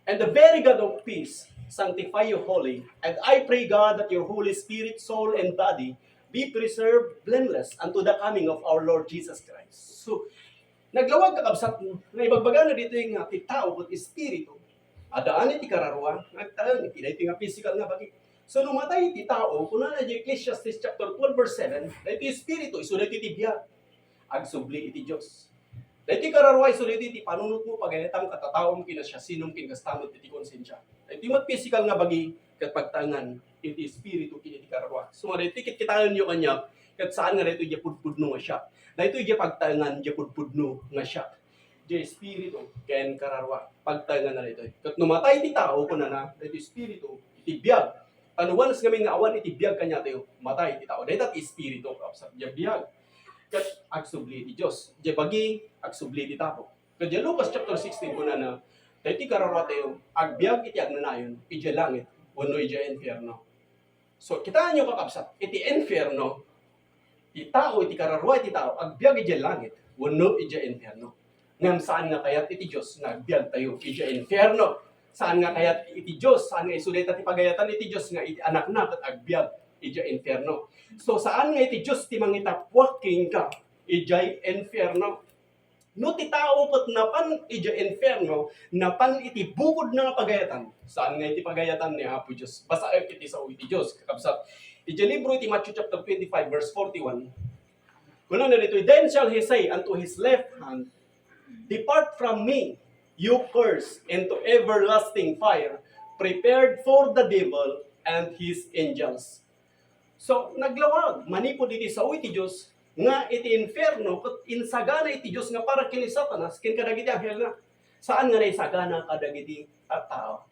"And the very God of peace sanctify you wholly. And I pray God that your Holy Spirit, soul, and body be preserved blameless unto the coming of our Lord Jesus Christ." So, naglawag, kakabsat, nga ibagbagana ditoy nga ti tao ket espiritu, adaan iti kararua, nga agtaeng iti daytoy nga physical nga bagi. So, no matay ti tao, kunana iti Ecclesiastes chapter twelve, verse seven, daytoy espiritu, isu daytoy ti biag. Agsubli iti Dios. Daytoy kararua, isu daytoy ti panunotmo, pagayatam, katataom, kinasiasinom, ken kasta met iti konsensia. Daytoy met physical nga bagi, ket pagtaengan iti espiritu ken iti kararua. So, nga daytoy kitkitaenyo kaniak, ket saan nga daytoy diay pudpudno nga siak. Daytoy diay pagtaengan diay pudpudno nga siak. Diay espiritu ken kararua, pagtaenganna daytoy. Ket no matay ti tao, kunana, daytoy espiritu, iti biag. Ta no once ngamin nga awan iti biag kaniatayo, matay ti tao. Dayta ti espiritu, kakabsat, diay biag. Ket agsubli iti Dios. Diay bagi, agsubli iti tao. Ket diay Lucas chapter sixteen, kunana, daytoy kararua tayo, agbiag iti agnanayon, idiay langit, wenno idiay infierno. So, kitaenyo, kakabsat, iti infierno, ti tao, iti kararua iti tao, agbiag idiay langit, wenno idiay infierno. Ngem saan nga kayat iti Dios nga agbiag tayo idiay infierno. Saan nga kayat iti Dios, saan nga isu dayta ti pagayatan iti Dios nga iti anakna ket agbiag idiay infierno. So, saan nga iti Dios ti mangitappuak kenka idiay infierno. No ti tao ket napan idiay infierno, napan iti bukodna nga pagayatan. Saan nga iti pagayatan ni Apo Dios? Basaek iti sao iti Dios, kakabsat. Idiay libro iti Matthew chapter twenty-five, verse forty-one. Kunana ditoy, "Then shall he say unto his left hand, 'Depart from me, you cursed, into everlasting fire, prepared for the devil and his angels.'" So, naglawag manipud iti sao iti Dios nga iti infierno ket insagana iti Dios nga para ken ni Satanas ken kadagiti anghelna. Saan nga naisagana kadagiti tattao.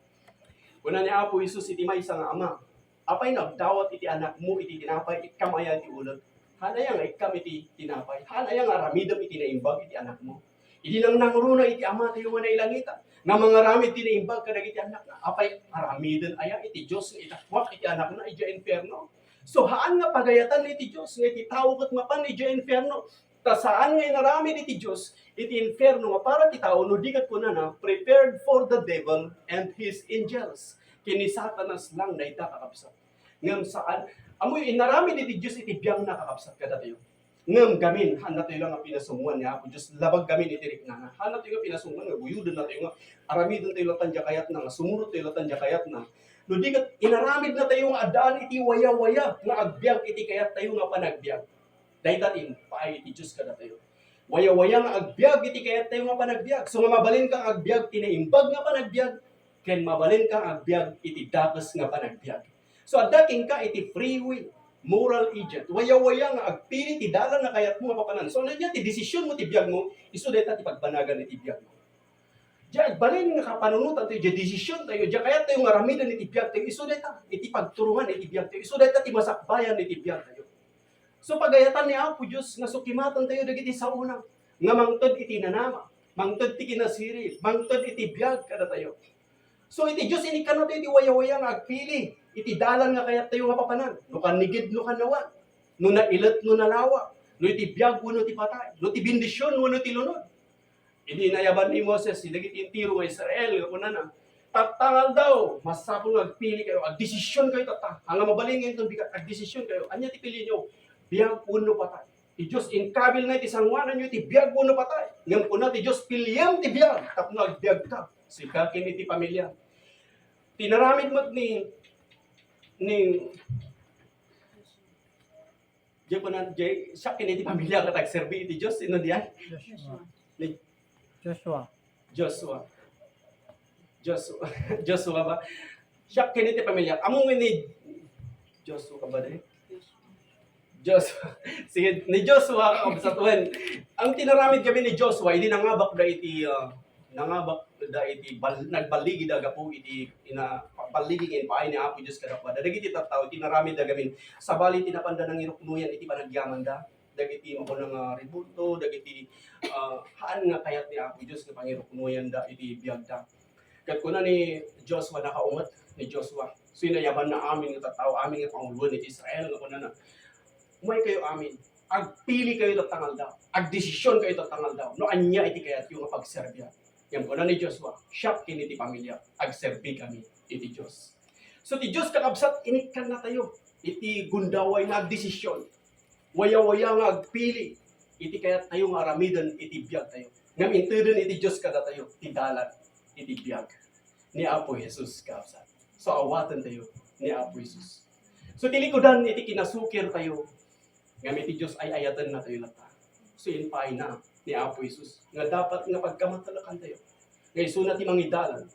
Kuna ni Apo Jesus iti maysa nga ama, "Apay no agdawat iti anakmo iti tinapay, ikkam aya iti ulod? Haan aya nga ikkam iti tinapay? Haan aya nga aramidem iti naimbag iti anakmo?" Idi nangnangruna iti Amatayo nga nailangitan, nga mangaramid ti naimbag kadagiti annakna, apay aramiden aya iti Dios nga itappuak iti anakna idiay infierno? So, haan nga pagayatan iti Dios nga iti tao ket mapan idiay infierno. Ta saan nga inaramid iti Dios iti infierno nga para ti tao, no di ket kunana, "Prepared for the devil and his angels." Ken ni Satanas lang dayta, kakabsat. Ngem saan, ammoyo, inaramid iti Dios iti biangna, kakabsat, kadatayo. Ngem gamin, haannatayo la nga pinasungoan ni Apo Dios, labag gamin iti riknana. Haannatayo nga pinasungoan nga guyodennatayo nga aramidentayo latan diay kayatna, nga sumurottayo latan diay kayatna. No di ket inaramidnatayo nga addaan iti wayawaya nga agbiag iti kayattayo nga panagbiag. Dayta ti impaay iti Dios kadatayo. Wayawaya nga agbiag iti kayattayo nga panagbiag. So nga mabalinka nga agbiag ti naimbag nga panagbiag, ken mabalinka nga agbiag iti dakes nga panagbiag. So, adda kenka iti free will, moral agent. Wayawaya nga agpili ti dalan a kayatmo nga papanan. So, ania ti desisionmo ti biagmo, isu dayta ti pagbanagan iti biagmo. Diay agbalin nga kapanunotantayo, diay desisiontayo, diay kayattayo nga aramiden iti biagtayo, isu dayta iti pagturongan iti biagtayo, isu dayta ti masakbayan iti biagtayo. So, pagayatan ni Apo Dios nga sukimatantayo dagiti saona nga mangted iti nanama, mangted ti kinasirib, mangted iti biag kadatayo. So, iti Dios, inikkannatayo ti wayawaya nga agpili iti dalan nga kayattayo nga papanan. No kannigid, no kannawan. No nailet, no nalawag. No iti biag wenno ti patay. No ti bendision wenno ti lunod. Idi inayaban ni Moses dagiti entero nga Israel, nga kunana, "Tatta nga aldaw, masapul nga agpilikayo, agdesisionkayo tatta." Ania nga mabalin nga inton bigat, agdesisionkayo. Ania ti pilienyo? Biag wenno patay? Ti Dios, inkabilna iti sangoananyo iti biag wenno patay. Ngem kuna ti Dios, "Piliem ti biag tapno agbiagka, sika ken iti pamiliam." Tinaramid met ni, ni, diay kuna, diay, siak ken iti pamiliam ket agserbi iti Dios, sino diay? Joshua. Ni Joshua. Joshua. Joshua. Joshua ba? Siak ken iti pamiliam. Ammom ni Joshua ka ba, di? Joshua. Sige, ni Joshua, kabsat wen. Ang tinaramid kami ni Joshua, idi nangabakda iti, ah, nangabakda iti bal-, nagballigida gapu iti ina-, balligi nga impaay ni Apo Dios kadakuada. Dagiti tattao, tinaramidda gamin. Sabali, ti napanda nangiruknoyan iti panagyamanda. Dagiti makunang, ah, rebulto, dagiti, ah, haan nga kayat ni Apo Dios nga pangiruknoyanda iti biagda. Ket kuna ni Joshua, nakaunget ni Joshua. So, inayabanna amin nga tattao, amin nga panguloen iti Israel nga kunana, "Umaykayo amin, agpilikayo tatta nga aldaw, agdesisionkayo tatta nga aldaw, no ania iti kayatyo nga pagserbian." Ngem kuna ni Joshua, "Siak ken iti pamiliak, agserbikami iti Dios." So, ti Dios, kakabsat, inikkannatayo iti gundaway nga agdesisyon. Wayawaya nga agpili iti kayattayo nga aramiden iti biagtayo. Ngem inteden iti Dios kadatayo ti dalan iti biag ni Apo Jesus, kakabsat. So, awatentayo ni Apo Jesus. So, ti likudan iti kinasukirtayo, ngem iti Dios ay-ayatennatayo latta. So, impaayna ni Apo Jesus nga dapat nga pagkamatalakantayo nga isuna ti mangidalan.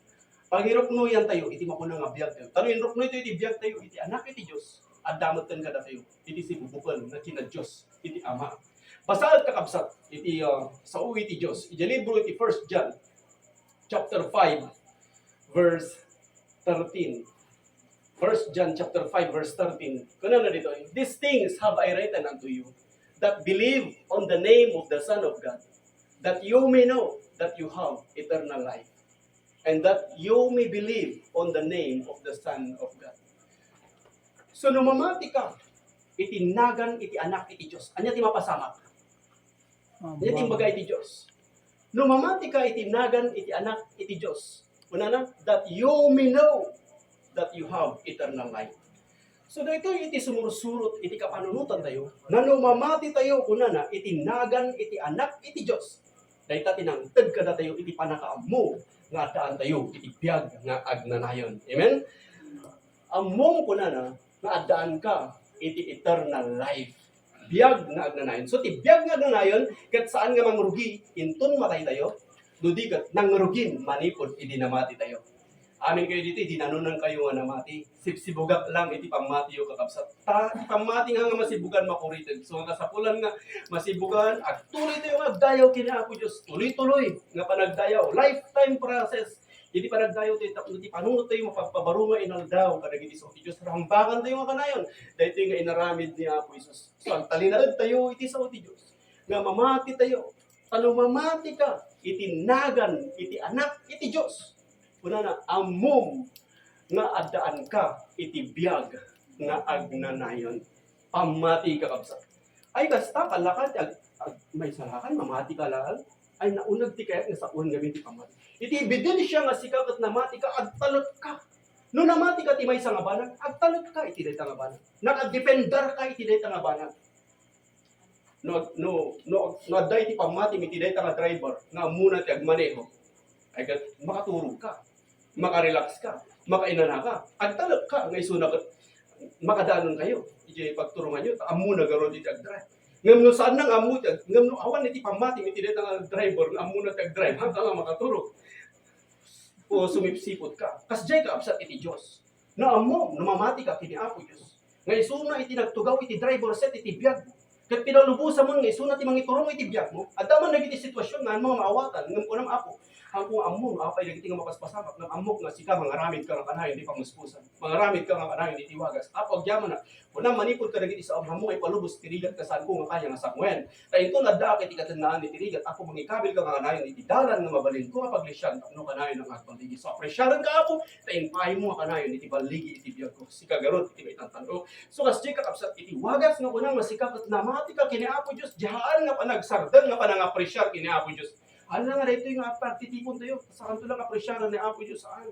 Pangiruknoyantayo iti makuna nga biagtayo. Ta no inruknoytayo iti biagtayo iti Anak iti Dios, adda metten kadatayo iti sibubuken nga kina-Dios iti Ama. Basaek, kakabsat, iti, ah, sao iti Dios. Iti libro iti First John chapter five, verse thirteen. First John chapter five, verse thirteen. Kunana ditoy, "These things have I written unto you that believe on the name of the Son of God, that you may know that you have eternal life, and that you may believe on the name of the Son of God." So, no mamati ka iti nagan iti Anak iti Dios, ania ti mapasamak? Ania ti imbaga iti Dios? No mamati ka iti nagan iti Anak iti Dios, kunana, "That you may know that you have eternal life." So, daytoy iti sumursurot iti kapanunotantayo, nga no mamatitayo, kunana, iti nagan iti Anak iti Dios, dayta ti nangted kadatayo iti pannakaammo nga addaantayo iti biag nga agnanayon. Amen? Ammom, kunana, nga addaanka iti eternal life. Biag nga agnanayon. So, ti biag nga agnanayon, ket saan nga mangrugi inton mataytayo, no di ket nangrugin manipud idi namatitayo. Amin kayo dito, idi nanunang kayo nga namati. Sibsibugak lang iti pammatiyo, kakabsat. Ta, ti pammati nga, nga masibugan, makuriteg. So, nga kasapulan nga masibugan, agtuloy tayo nga agdayaw ken Apo Dios. Tuloy-tuloy nga panagdayaw. Lifetime process. Iti panagdayaw tayo tapno ti panunot tayo mapagpabaro nga inaldaw kadagiti sao ti Dios. Rambakan tayo nga kanayon. Daytoy nga inaramid ni Apo Jesus. So, agtalinaed tayo iti sao ti Dios. Nga mamati tayo. Ta no mamati ka iti nagan iti Anak iti Dios, kunana, ammom nga addaanka iti biag nga agnanayon. Pammati, kakabsat. Ay, kasta, kalakan, ag-, ag-, maisalakan, mamati ka laeng. Ay, nauneg ti kayat nga saoen ngamin ti pammati. Iti ebidensia nga sika ket namati ka, agtalek ka. No namati ka ti maysa nga banag, agtalek ka iti dayta nga banag. Nakadependar ka iti dayta nga banag. No, no, no, no adda iti pammatim iti dayta nga driver nga ammona ti agmaneho, ay ket makaturog ka, makarelax ka, makainana ka, agtalek ka nga isuna ket makadanon kayo iti pagturonganyo, ta ammona garud iti agdrive. Ngem no saan nga ammo iti ag-, ngem no awan iti pammatim iti dayta nga driver nga ammona ti agdrive, haanka nga makaturog. O sumipsipot ka. Kasdiay, kakabsat, iti Dios. No ammom, no mamati ka ken ni Apo Dios, nga isuna iti nagtugaw iti driver seat iti biagmo, ket pinalubosamon nga isuna ti mangiturong iti biagmo, adda man dagiti sitwasyon nga ammom nga maawatan, ngem kunam, Apo, Haanko nga ammo no apay dagiti nga mapaspasamak, ngem ammok nga sika mangaramid ka nga kanayon iti pamuspusan. Mangaramid ka nga kanayon iti wagas. Apo, agyamanak. Kunam manipud kadagiti saom, haanmo nga ipalubos ti rigat nga saanko nga kaya nga sanguen. Ta inton addaak iti katennaan iti rigat, Apo, mangikabil ka nga kanayon iti dalan nga mabalinko nga paglisian tapno kanayon nga agballigi. So, apresiarenka, Apo, ta impaaymo nga kanayon iti balligi iti biagko. Sika garud iti maitantan-ok. So, kasdi, kakabsat, iti wagas nga kunam nga sika ket namati ka ken ni Apo Dios, dihaan nga panagsardeng nga panangapresiar ken ni Apo Dios. Hala nga daytoy nga pagtitipon tayo, saanto lang apresiaran ni Apo Dios, saan?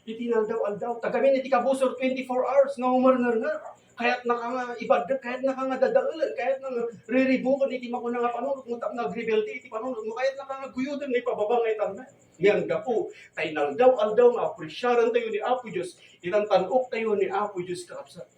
Iti inaldaw-aldaw, ta gamin iti kabusor, twenty-four hours nga umerngernger. Kayatnaka nga ibaddek, kayatnaka nga dadaelen, kayatna nga riribuken iti makuna nga panunotmo tapno agrebelde iti panunotmo, kayatnaka nga guyoden nga ipababa nga italna. Ngem gapu ta inaldaw-aldaw nga apresiaran tayo ni Apo Dios, itantan-ok tayo ni Apo Dios, kakabsat.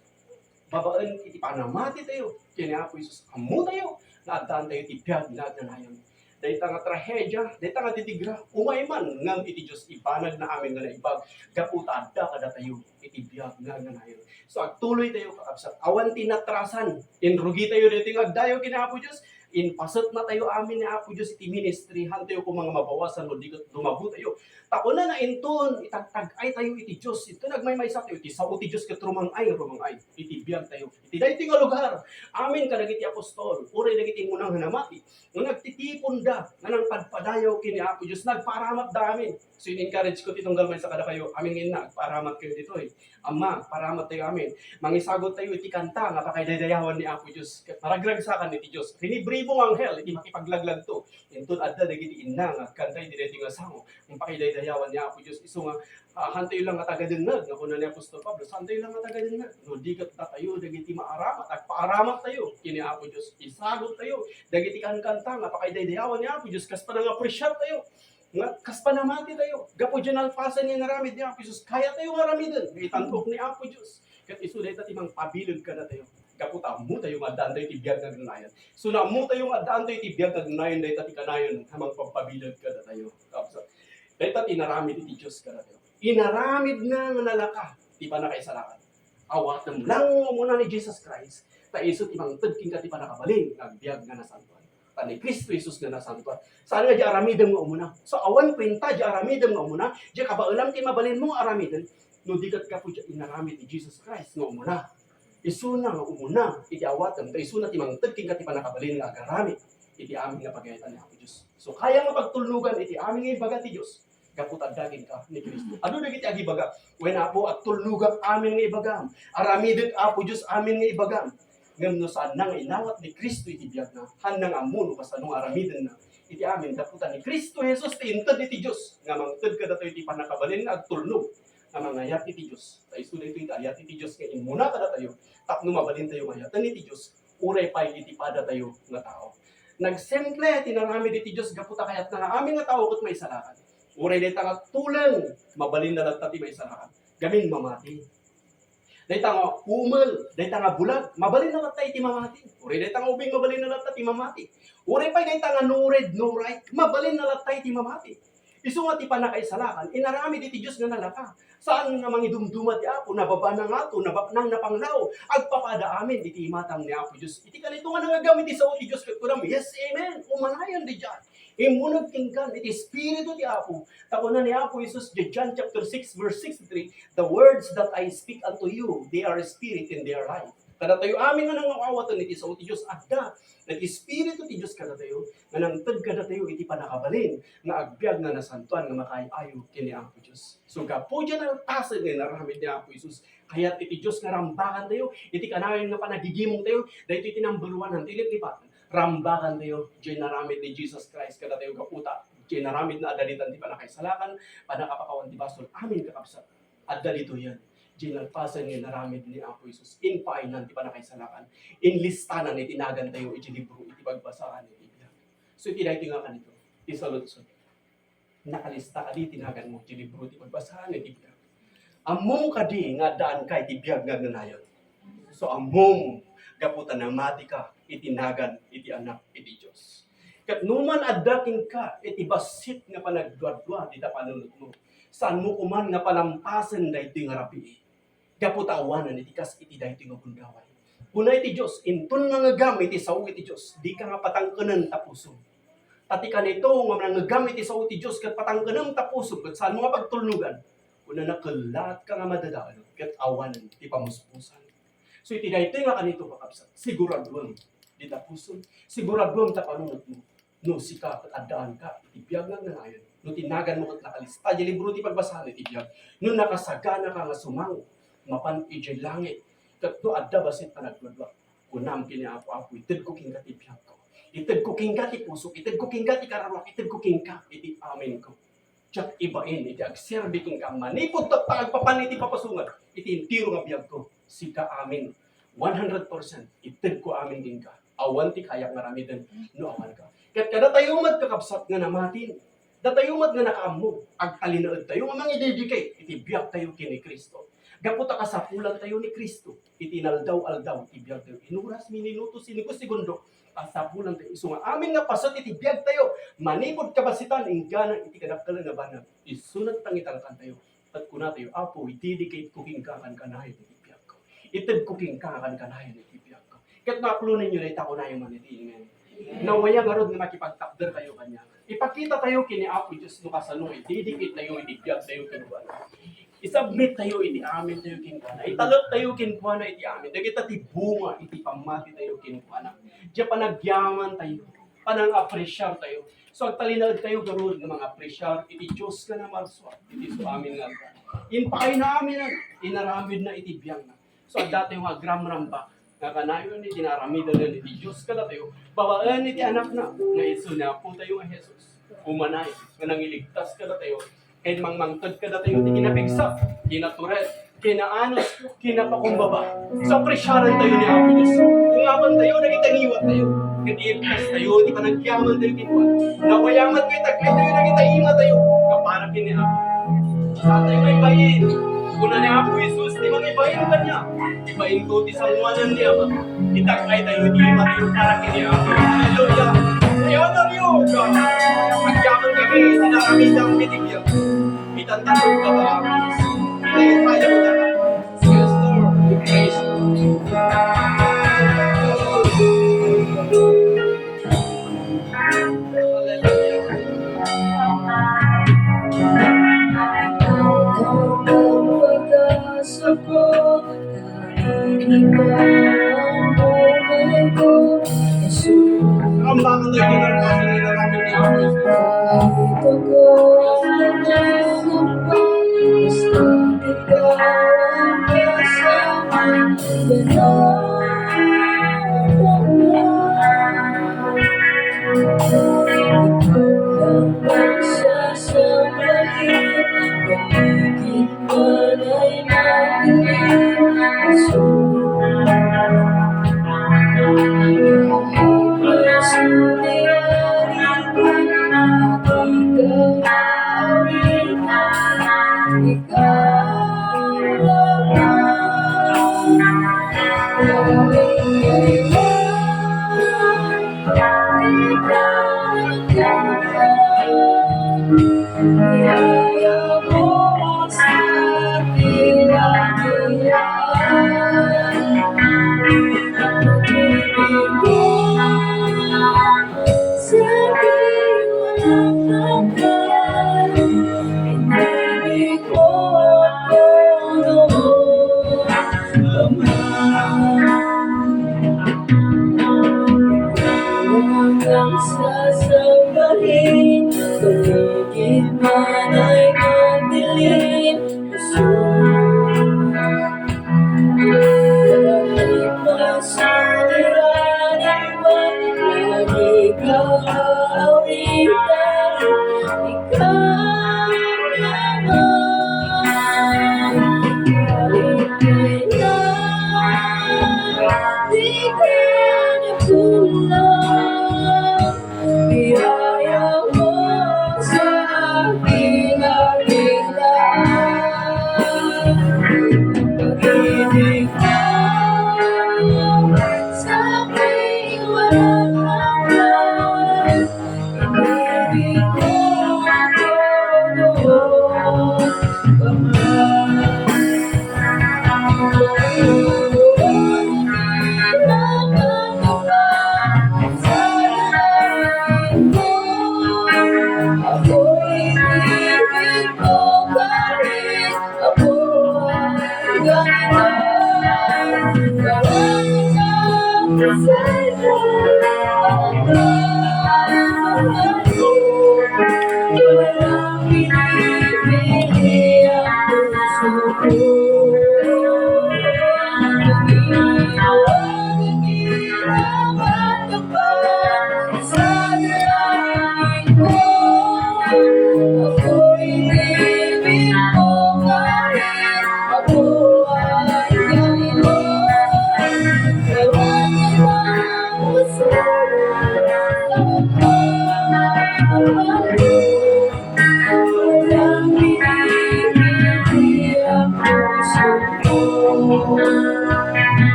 Babaen iti panamati tayo ken ni Apo Jesus, ammo tayo nga addaan tayo iti biag nga agnanayon. Dayta nga trahedia, dayta nga titigra, umay man ngem iti Dios ibanagna amin nga naimbag gapu ta adda kadatayo iti biag nga agnanayon. So, agtuloy tayo, kakabsat. Awan ti natrasan, inrugi tayo daytoy nga agdayo ken ni Apo Dios. Impasetna tayo amin ni Apo Dios iti ministry, haantayo koma nga mabawasan no di ket lumago tayo. Ta kunana, inton itagtag-ay tayo iti Dios, inton agmaymaysa tayo, iti sao ti Dios ket rumang-ay, rumang-ay iti biag tayo. Iti daytoy nga lugar, amin kadagiti apostol, uray dagiti immuna nga namati, nga nagtitiponda nga nangpadpadayaw ken ni Apo Dios, nagpaaramatda amin. So, in-encourage ko ti tunggal maysa kadakayo, amin nga inna, agpaaramat kayo ditoy. Amma, paaramat tayo amin. Mangisagut tayo iti kanta nga pakaidaydayawan ni Apo Dios. Ket maragragsakan iti Dios. Rinibribo nga anghel iti makipaglaglagto. Inton adda dagiti inna nga agkanta iti daytoy nga sango, nga pakaidaydayawan ni Apo Dios. Isu nga, ah, haantayo lang nga tagadengngeg, nga kuna ni Apostol Pablo, saantayo lang nga tagadengngeg. No di ket datayo dagiti maaramat, agpaaramat tayo ken ni Apo Dios. Isagut tayo dagiti kankanta nga pakaidaydayawan ni Apo Dios, kas panangapresiar tayo. Nga kas panamati tayo, gapu diay nalpasen nga inaramid ni Apo Jesus, kaya tayo nga aramiden, nga itan-ok ni Apo Dios. Ket isu dayta ti mangpabileg kadatayo. Gapu ta ammo tayo nga addaan tayo ti biag nga agnanayon. So, no ammo tayo nga addaan tayo ti biag nga agnanayon, dayta ti kanayon nga mangpapabileg kadatayo. Kabsat. Dayta ti inaramid iti Dios kadatayo. Inaramidna nga nalaka ti pannakaisalakan. Awatem lang nga umuna ni Jesus Christ, ta isu ti mangted kenka ti pannakabalin nga agbiag nga nasantoan. Ta ni Cristo Jesus nga nasantoan. Saan nga diay aramidem nga umuna? So, awan kuenta diay aramidem nga umuna, diay kabaelam ti mabalinmo nga aramiden, no di ket gapu diay inaramid ni Jesus Christ nga umuna. Isuna nga umuna iti awatem, ta isuna ti mangted kenka ti pannakabalin nga agaramid iti amin nga pagayatan ni Apo Dios. So, kaya nga pagtulnugan iti amin nga ibaga ti Dios gapu ta adda kenka ni Cristo. Adu dagiti agibaga, "Wen, Apo, agtulnogak amin nga ibagam. Aramidek, Apo Dios, amin nga ibagam." Ngem no saanna nga inawat ni Cristo iti biagna, haanna nga ammo no kasano nga aramidenna iti amin gapu ta ni Cristo Jesus ti inted iti Dios nga mangted kadatayo iti pannakabalin nga agtulnog nga mangayat iti Dios. Ta isu daytoy ti ayat iti Dios nga immuna kadatayo tapno mabalintayo nga ayaten iti Dios uray pay iti padatayo nga tao. Nagsemple ti inaramid iti Dios gapu ta kayatna nga amin nga tao ket maisalakan. Uray dayta nga tuleng, mabalinna latta ti maisalakan. Gamin mamati. Dayta nga umel, dayta nga bulag, mabalinna latta iti mamati. Uray dayta nga ubing, mabalinna latta ti mamati. Uray pay dayta nga no read, no write, mabalinna latta iti mamati. Isu nga ti pannakaisalakan, inaramid iti Dios nga nalaka. Saan nga mangidumduma ti Apo, nababana ngato, nabaknang napanglao, agpapada amin iti imatang ni Apo Dios. Iti kanitongan nga aggamit ti sao ti Dios ket kunam, "Yes, amen." Umanayon diay. Immuneg kenkan iti Espiritu ti Apo. Ta kuna ni Apo Jesus, John chapter six, verse sixty-three, "The words that I speak unto you, they are spirit and they are life." Kadatayo amin nga nangaw-awaten iti sao ti Dios, adda iti Espiritu ti Dios kadatayo, nga nangted kadatayo iti pannakabalin nga agbiag nga nasantoan nga makaay-ayo ken ni Apo Dios. So, gapu diay nalpasen nga inaramid ni Apo Jesus, kayat iti Dios nga rambakan tayo iti kanayon nga panagigimong tayo, daytoy ti number one, ti liplipat. Rambakan tayo diay inaramid ni Jesus Christ kadatayo gapu ta diay inaramid na adda ditan ti pannakaisalakan, pannakapakawan ti basol. Amin, kakabsat. Adda ditoyen diay nalpasen nga inaramid ni Apo Jesus. Impaaynan ti pannakaisalakan. Inlistanan iti nagantayo iti libro iti pagbasaan iti Biblia. So, iti daytoy nga kanito, ti saludsod. Nakalista kadi ti naganmo iti libro iti pagbasaan iti Biblia? Ammom kadi nga addaanka iti biag nga agnanayon? So, ammom gapu ta namatika iti nagan iti Anak iti Dios. Ket no man adda kenka iti bassit nga panagduadua dita panunotmo, saanmo koman nga palampasen daytoy nga rabii. Gapu ta awanen iti kas iti daytoy nga gundaway. Kuna iti Dios, inton mangegam iti sao iti Dios, dika nga patangkenen ta pusom. Ta ti kanito nga mangngegam iti sao ti Dios ket patangkenem ta pusom ket saanmo nga pagtulnogan, kunana, kellatka nga madadael ket awan ti pamuspusan. So, iti daytoy nga kanito, kakabsat, siguraduem dita pusom, siguraduem ta panunotmo. No sika ket addaanka iti biag nga agnanayon, no ti naganmo ket nakalista iti libro ti pagbasaanmo iti biag, no nakasaganaka nga sumango mapan idiay langit, ket no adda bassit a nagduadua, kunam ken ni Apo, "Apo, itedko kenka ti biagko. Itedko kenka ti pusok. Itedko kenka ti kararuak. Itedko kenka iti aminko." Diak ibain iti agserbi kenka manipud ta agpapan iti papasungad iti entero nga biagko. Sika amin, one hundred percent, itedko amin kenka. Awan ti kayak nga aramiden no awanka. Ket kadatayo met, kakabsat, nga namatin, datayo met nga nakaammo, agtalinaedtayo nga mangidedicate iti biagtayo ken ni Cristo. Gapu ta kasapulantayo ni Cristo iti inaldaw-aldaw ti biagtayo. Inuras, minuto, singko, segundo, kasapulantayo. Isu nga amin nga paset iti biagtayo, manipud kabassitan, inggana iti kadakkel nga banag, isu met pangitalkantayo. Ket kunatayo, "Apo, idedicate ko kenka a kankanayon iti biagko. Itedko kenka a kankanayon iti biagko." Ket no aklonenyo dayta, kunayo man iti amen. Nawaya ngarud nga makipagtakderkayo kaniak. Ipakitatayo ken ni Apo Dios no kasano nga idedicate tayo iti biagtayo kenkuana. Isubmit tayo iti amintayo kenkuana. Italek tayo kenkuana iti amin. Dagita ti bunga iti pammatitayo kenkuana. Diay panagyamantayo, panang-apresiartayo. So, agtalinaedtayo ngarud nga mangappreciate iti Dios nga namarsua iti isu amin nga aldaw. Impaayna amin, inaramidna iti biagna. So, addatayo nga agramramba nga kanayon iti naaramidan iti Dios kadatayo babaen iti Anakna nga isu ni Apotayo nga Jesus. Umanayo nga nangiligtas kadatayo ken mangmangted kadatayo ti kinapigsa, kinatured, kinaanus, kinapakumbaba. So, apresiarantayo ni Apo Dios. Ungabantayo dagiti ngiwattayo. Ket iibkastayo ti panagyamantayo kenkuana. Nawaya met nga itag-aytayo dagiti imatayo nga para ken ni Apo. Satayo nga ibain. Kuna ni Apo Jesus, ti mangibain kaniak, ibainko ti sangoanan ni Ama. Itag-aytayo ti imatayo para ken ni Apo. Hallelujah. I honor you, God. Agyaman kami, tinaramidam iti biag. Itanda ko ka ba? Glorify you, God. Yes, Lord. We praise you. Hallelujah. Ambangan tayo ng ating inaramid ni Apo.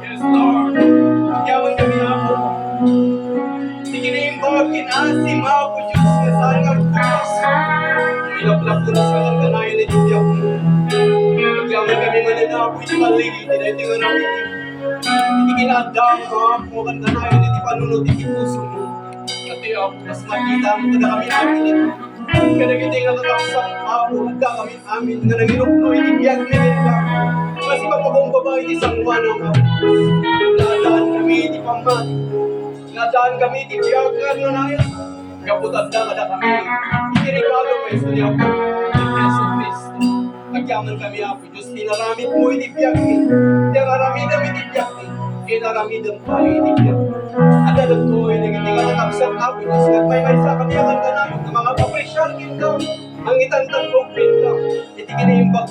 Yes, Lord. Yaman kami, Apo. Ti kinaimbag ken asim, Apo Dios, nga saan nga agpulos. Ilaplapon sa kanayon iti biag. Yaman kami manen, Apo, iti paligid, iti daytoy nga namin. Iti kinaadda, Apo, ken kanayon iti panunot iti puso mo. Ket, Apo, kas makita mo, kada kami amin iti kadagiti nga kakabsat, Apo, adda kami amin nga nangirukno iti biag ni Linda. Nga sipapakumbaba iti sangoanam, Apo. Naadaan kami iti pammati. Naadaan kami iti biag nga agnanayon. Gapu ta adda kada kami iti regalo nga isu ni Apo Jesu-Cristo. Agyaman kami, Apo Dios, ti inaramidmo iti biagmi, ti aramidem iti biagmi, ken aramidem pay iti biagmi. Adda dagitoy dagiti nga kakabsat, Apo Dios, nga agmaymaysa kami a kankanayon nga mangapapresiar kenka, mangitantanggong kenka iti kinaimbag.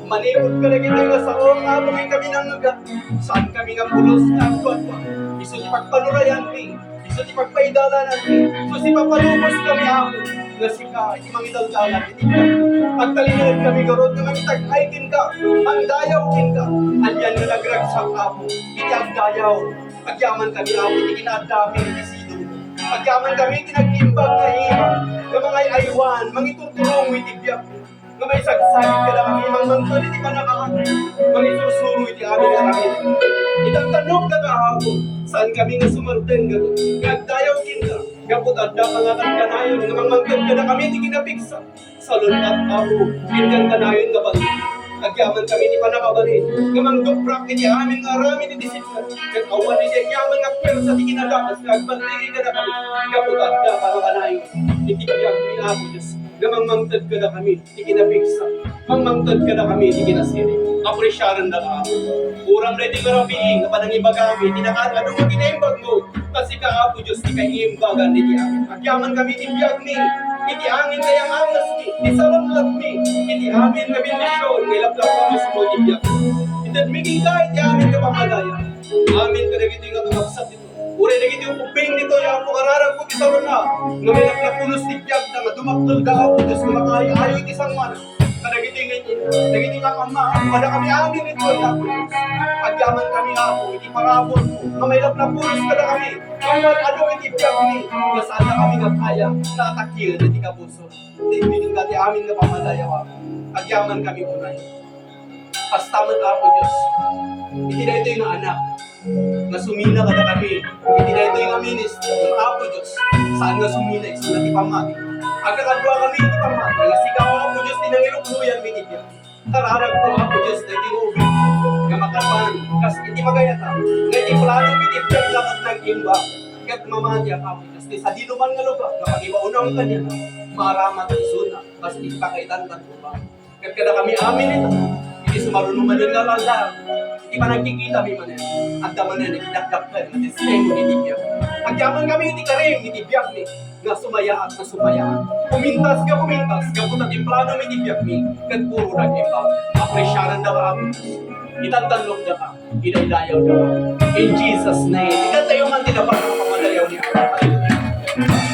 Manipud kadagitoy nga sao, Apo, nga kami nangngegat, saan kami nga pulos nga agwadwad. Isu ti pagpanurayanmi. Isu ti pagpaidalananmi, isu ti papalubos kami, Apo, nga sika iti mangidaldalan iti biag. Agtalinaed kami garud nga mangitag-ay kenka, mangdayaw kenka. Anian nga nagragsak, Apo, iti agdayaw. Agyaman kami, Apo, iti kinaaddami iti sidong. Agyaman kami iti nag-imbag nga ima, nga mangay-aywan, mangiturturong iti biag. Nga maisagsagid kadakami, mangmangted iti panakakan, mangisursuro iti amin nga aramid. Itantanok daka, Apo, saan kami nga sumarten nga, nga agdayaw kenka, gapu ta adda nga kankanayon nga mangmangted kadakami iti kinapigsa. Salun-at, Apo, ken kankanayon nga bali. Agyaman kami iti pannakabalin nga mangduprak iti amin nga aramid iti sitio, ket awan iti agyaman nga puersa ti kinadakes nga agbantigi kadakami, gapu ta adda nga kankanayon iti biagmi, Apo Dios, nga mangmangted kadakami iti kinapigsa, mangmangted kadakami iti kinasirib. Apresiarendaka, Apo. Uray daytoy nga rabii nga panangibagami iti nakaad-adu nga kinaimbagmo, ta sika, Apo Dios, ti kaimbagan iti amin. Agyaman kami iti biagmi, iti amin nga iyangangesmi, iti sareng-atmi, iti amin nga bendision nga ilaplapulosmo iti biagmi. Itedmi kenka iti amin nga pammadaya. Amin kadagiti nga kakabsat Uray dagiti ubbing ditoy, Apo, kararagko ti sarunga, nga may nagnapulos ti biagda nga dumakkelda, Apo Dios, nga makaay-ayo iti sangoanan. Kadagiti nga, dagiti nga ama, Apo, kada kami amin ditoy, Apo Dios. Agyaman kami, Apo, iti parabur, nga may nagnapulos kada kami. Kami man adu iti biagmi, nga saan na kami nga kaya, nga atakir iti kapuso. Iti bining dati amin nga pamadayaw, Apo. Agyaman kami unay. Kasta met, Apo Dios, iti daytoy nga anak nga sumina kadakami, iti daytoy nga ministry, Apo Dios, saan nga sumina, isuna ti pammati. Agkakadua kami iti pammati, nga sika, Apo Dios, ti nangirukoyan mi iti biag. Kararagko, Apo Dios, daytoy nga ubing nga makapan, kas iti magayatan, nga iti plano mi iti biag, dapat nag-imbag, ket mamati, Apo Dios, ti sadino man nga lugar nga pangibaonam kaniana, maaramat isuna, kas iti pakaitantan ko pa. Ket kadakami amin ita, iti sumaruno manen nga aldaw, iti panagkikitami manen, adda manen iti dakdakkel nga testimony iti biag. Agyaman kami iti karim iti biagmi, nga sumayaat, nga sumayaat. Kumintas nga kumintas, gapu ta ti plano mi iti biagmi, ket puro nag-imbag. Apresiarendaka, Apo Dios. Itantanlokdaka, idaydayawdaka. In Jesus' name. Ikantayo man ti napagpamadayaw ni Apo. Hallelujah.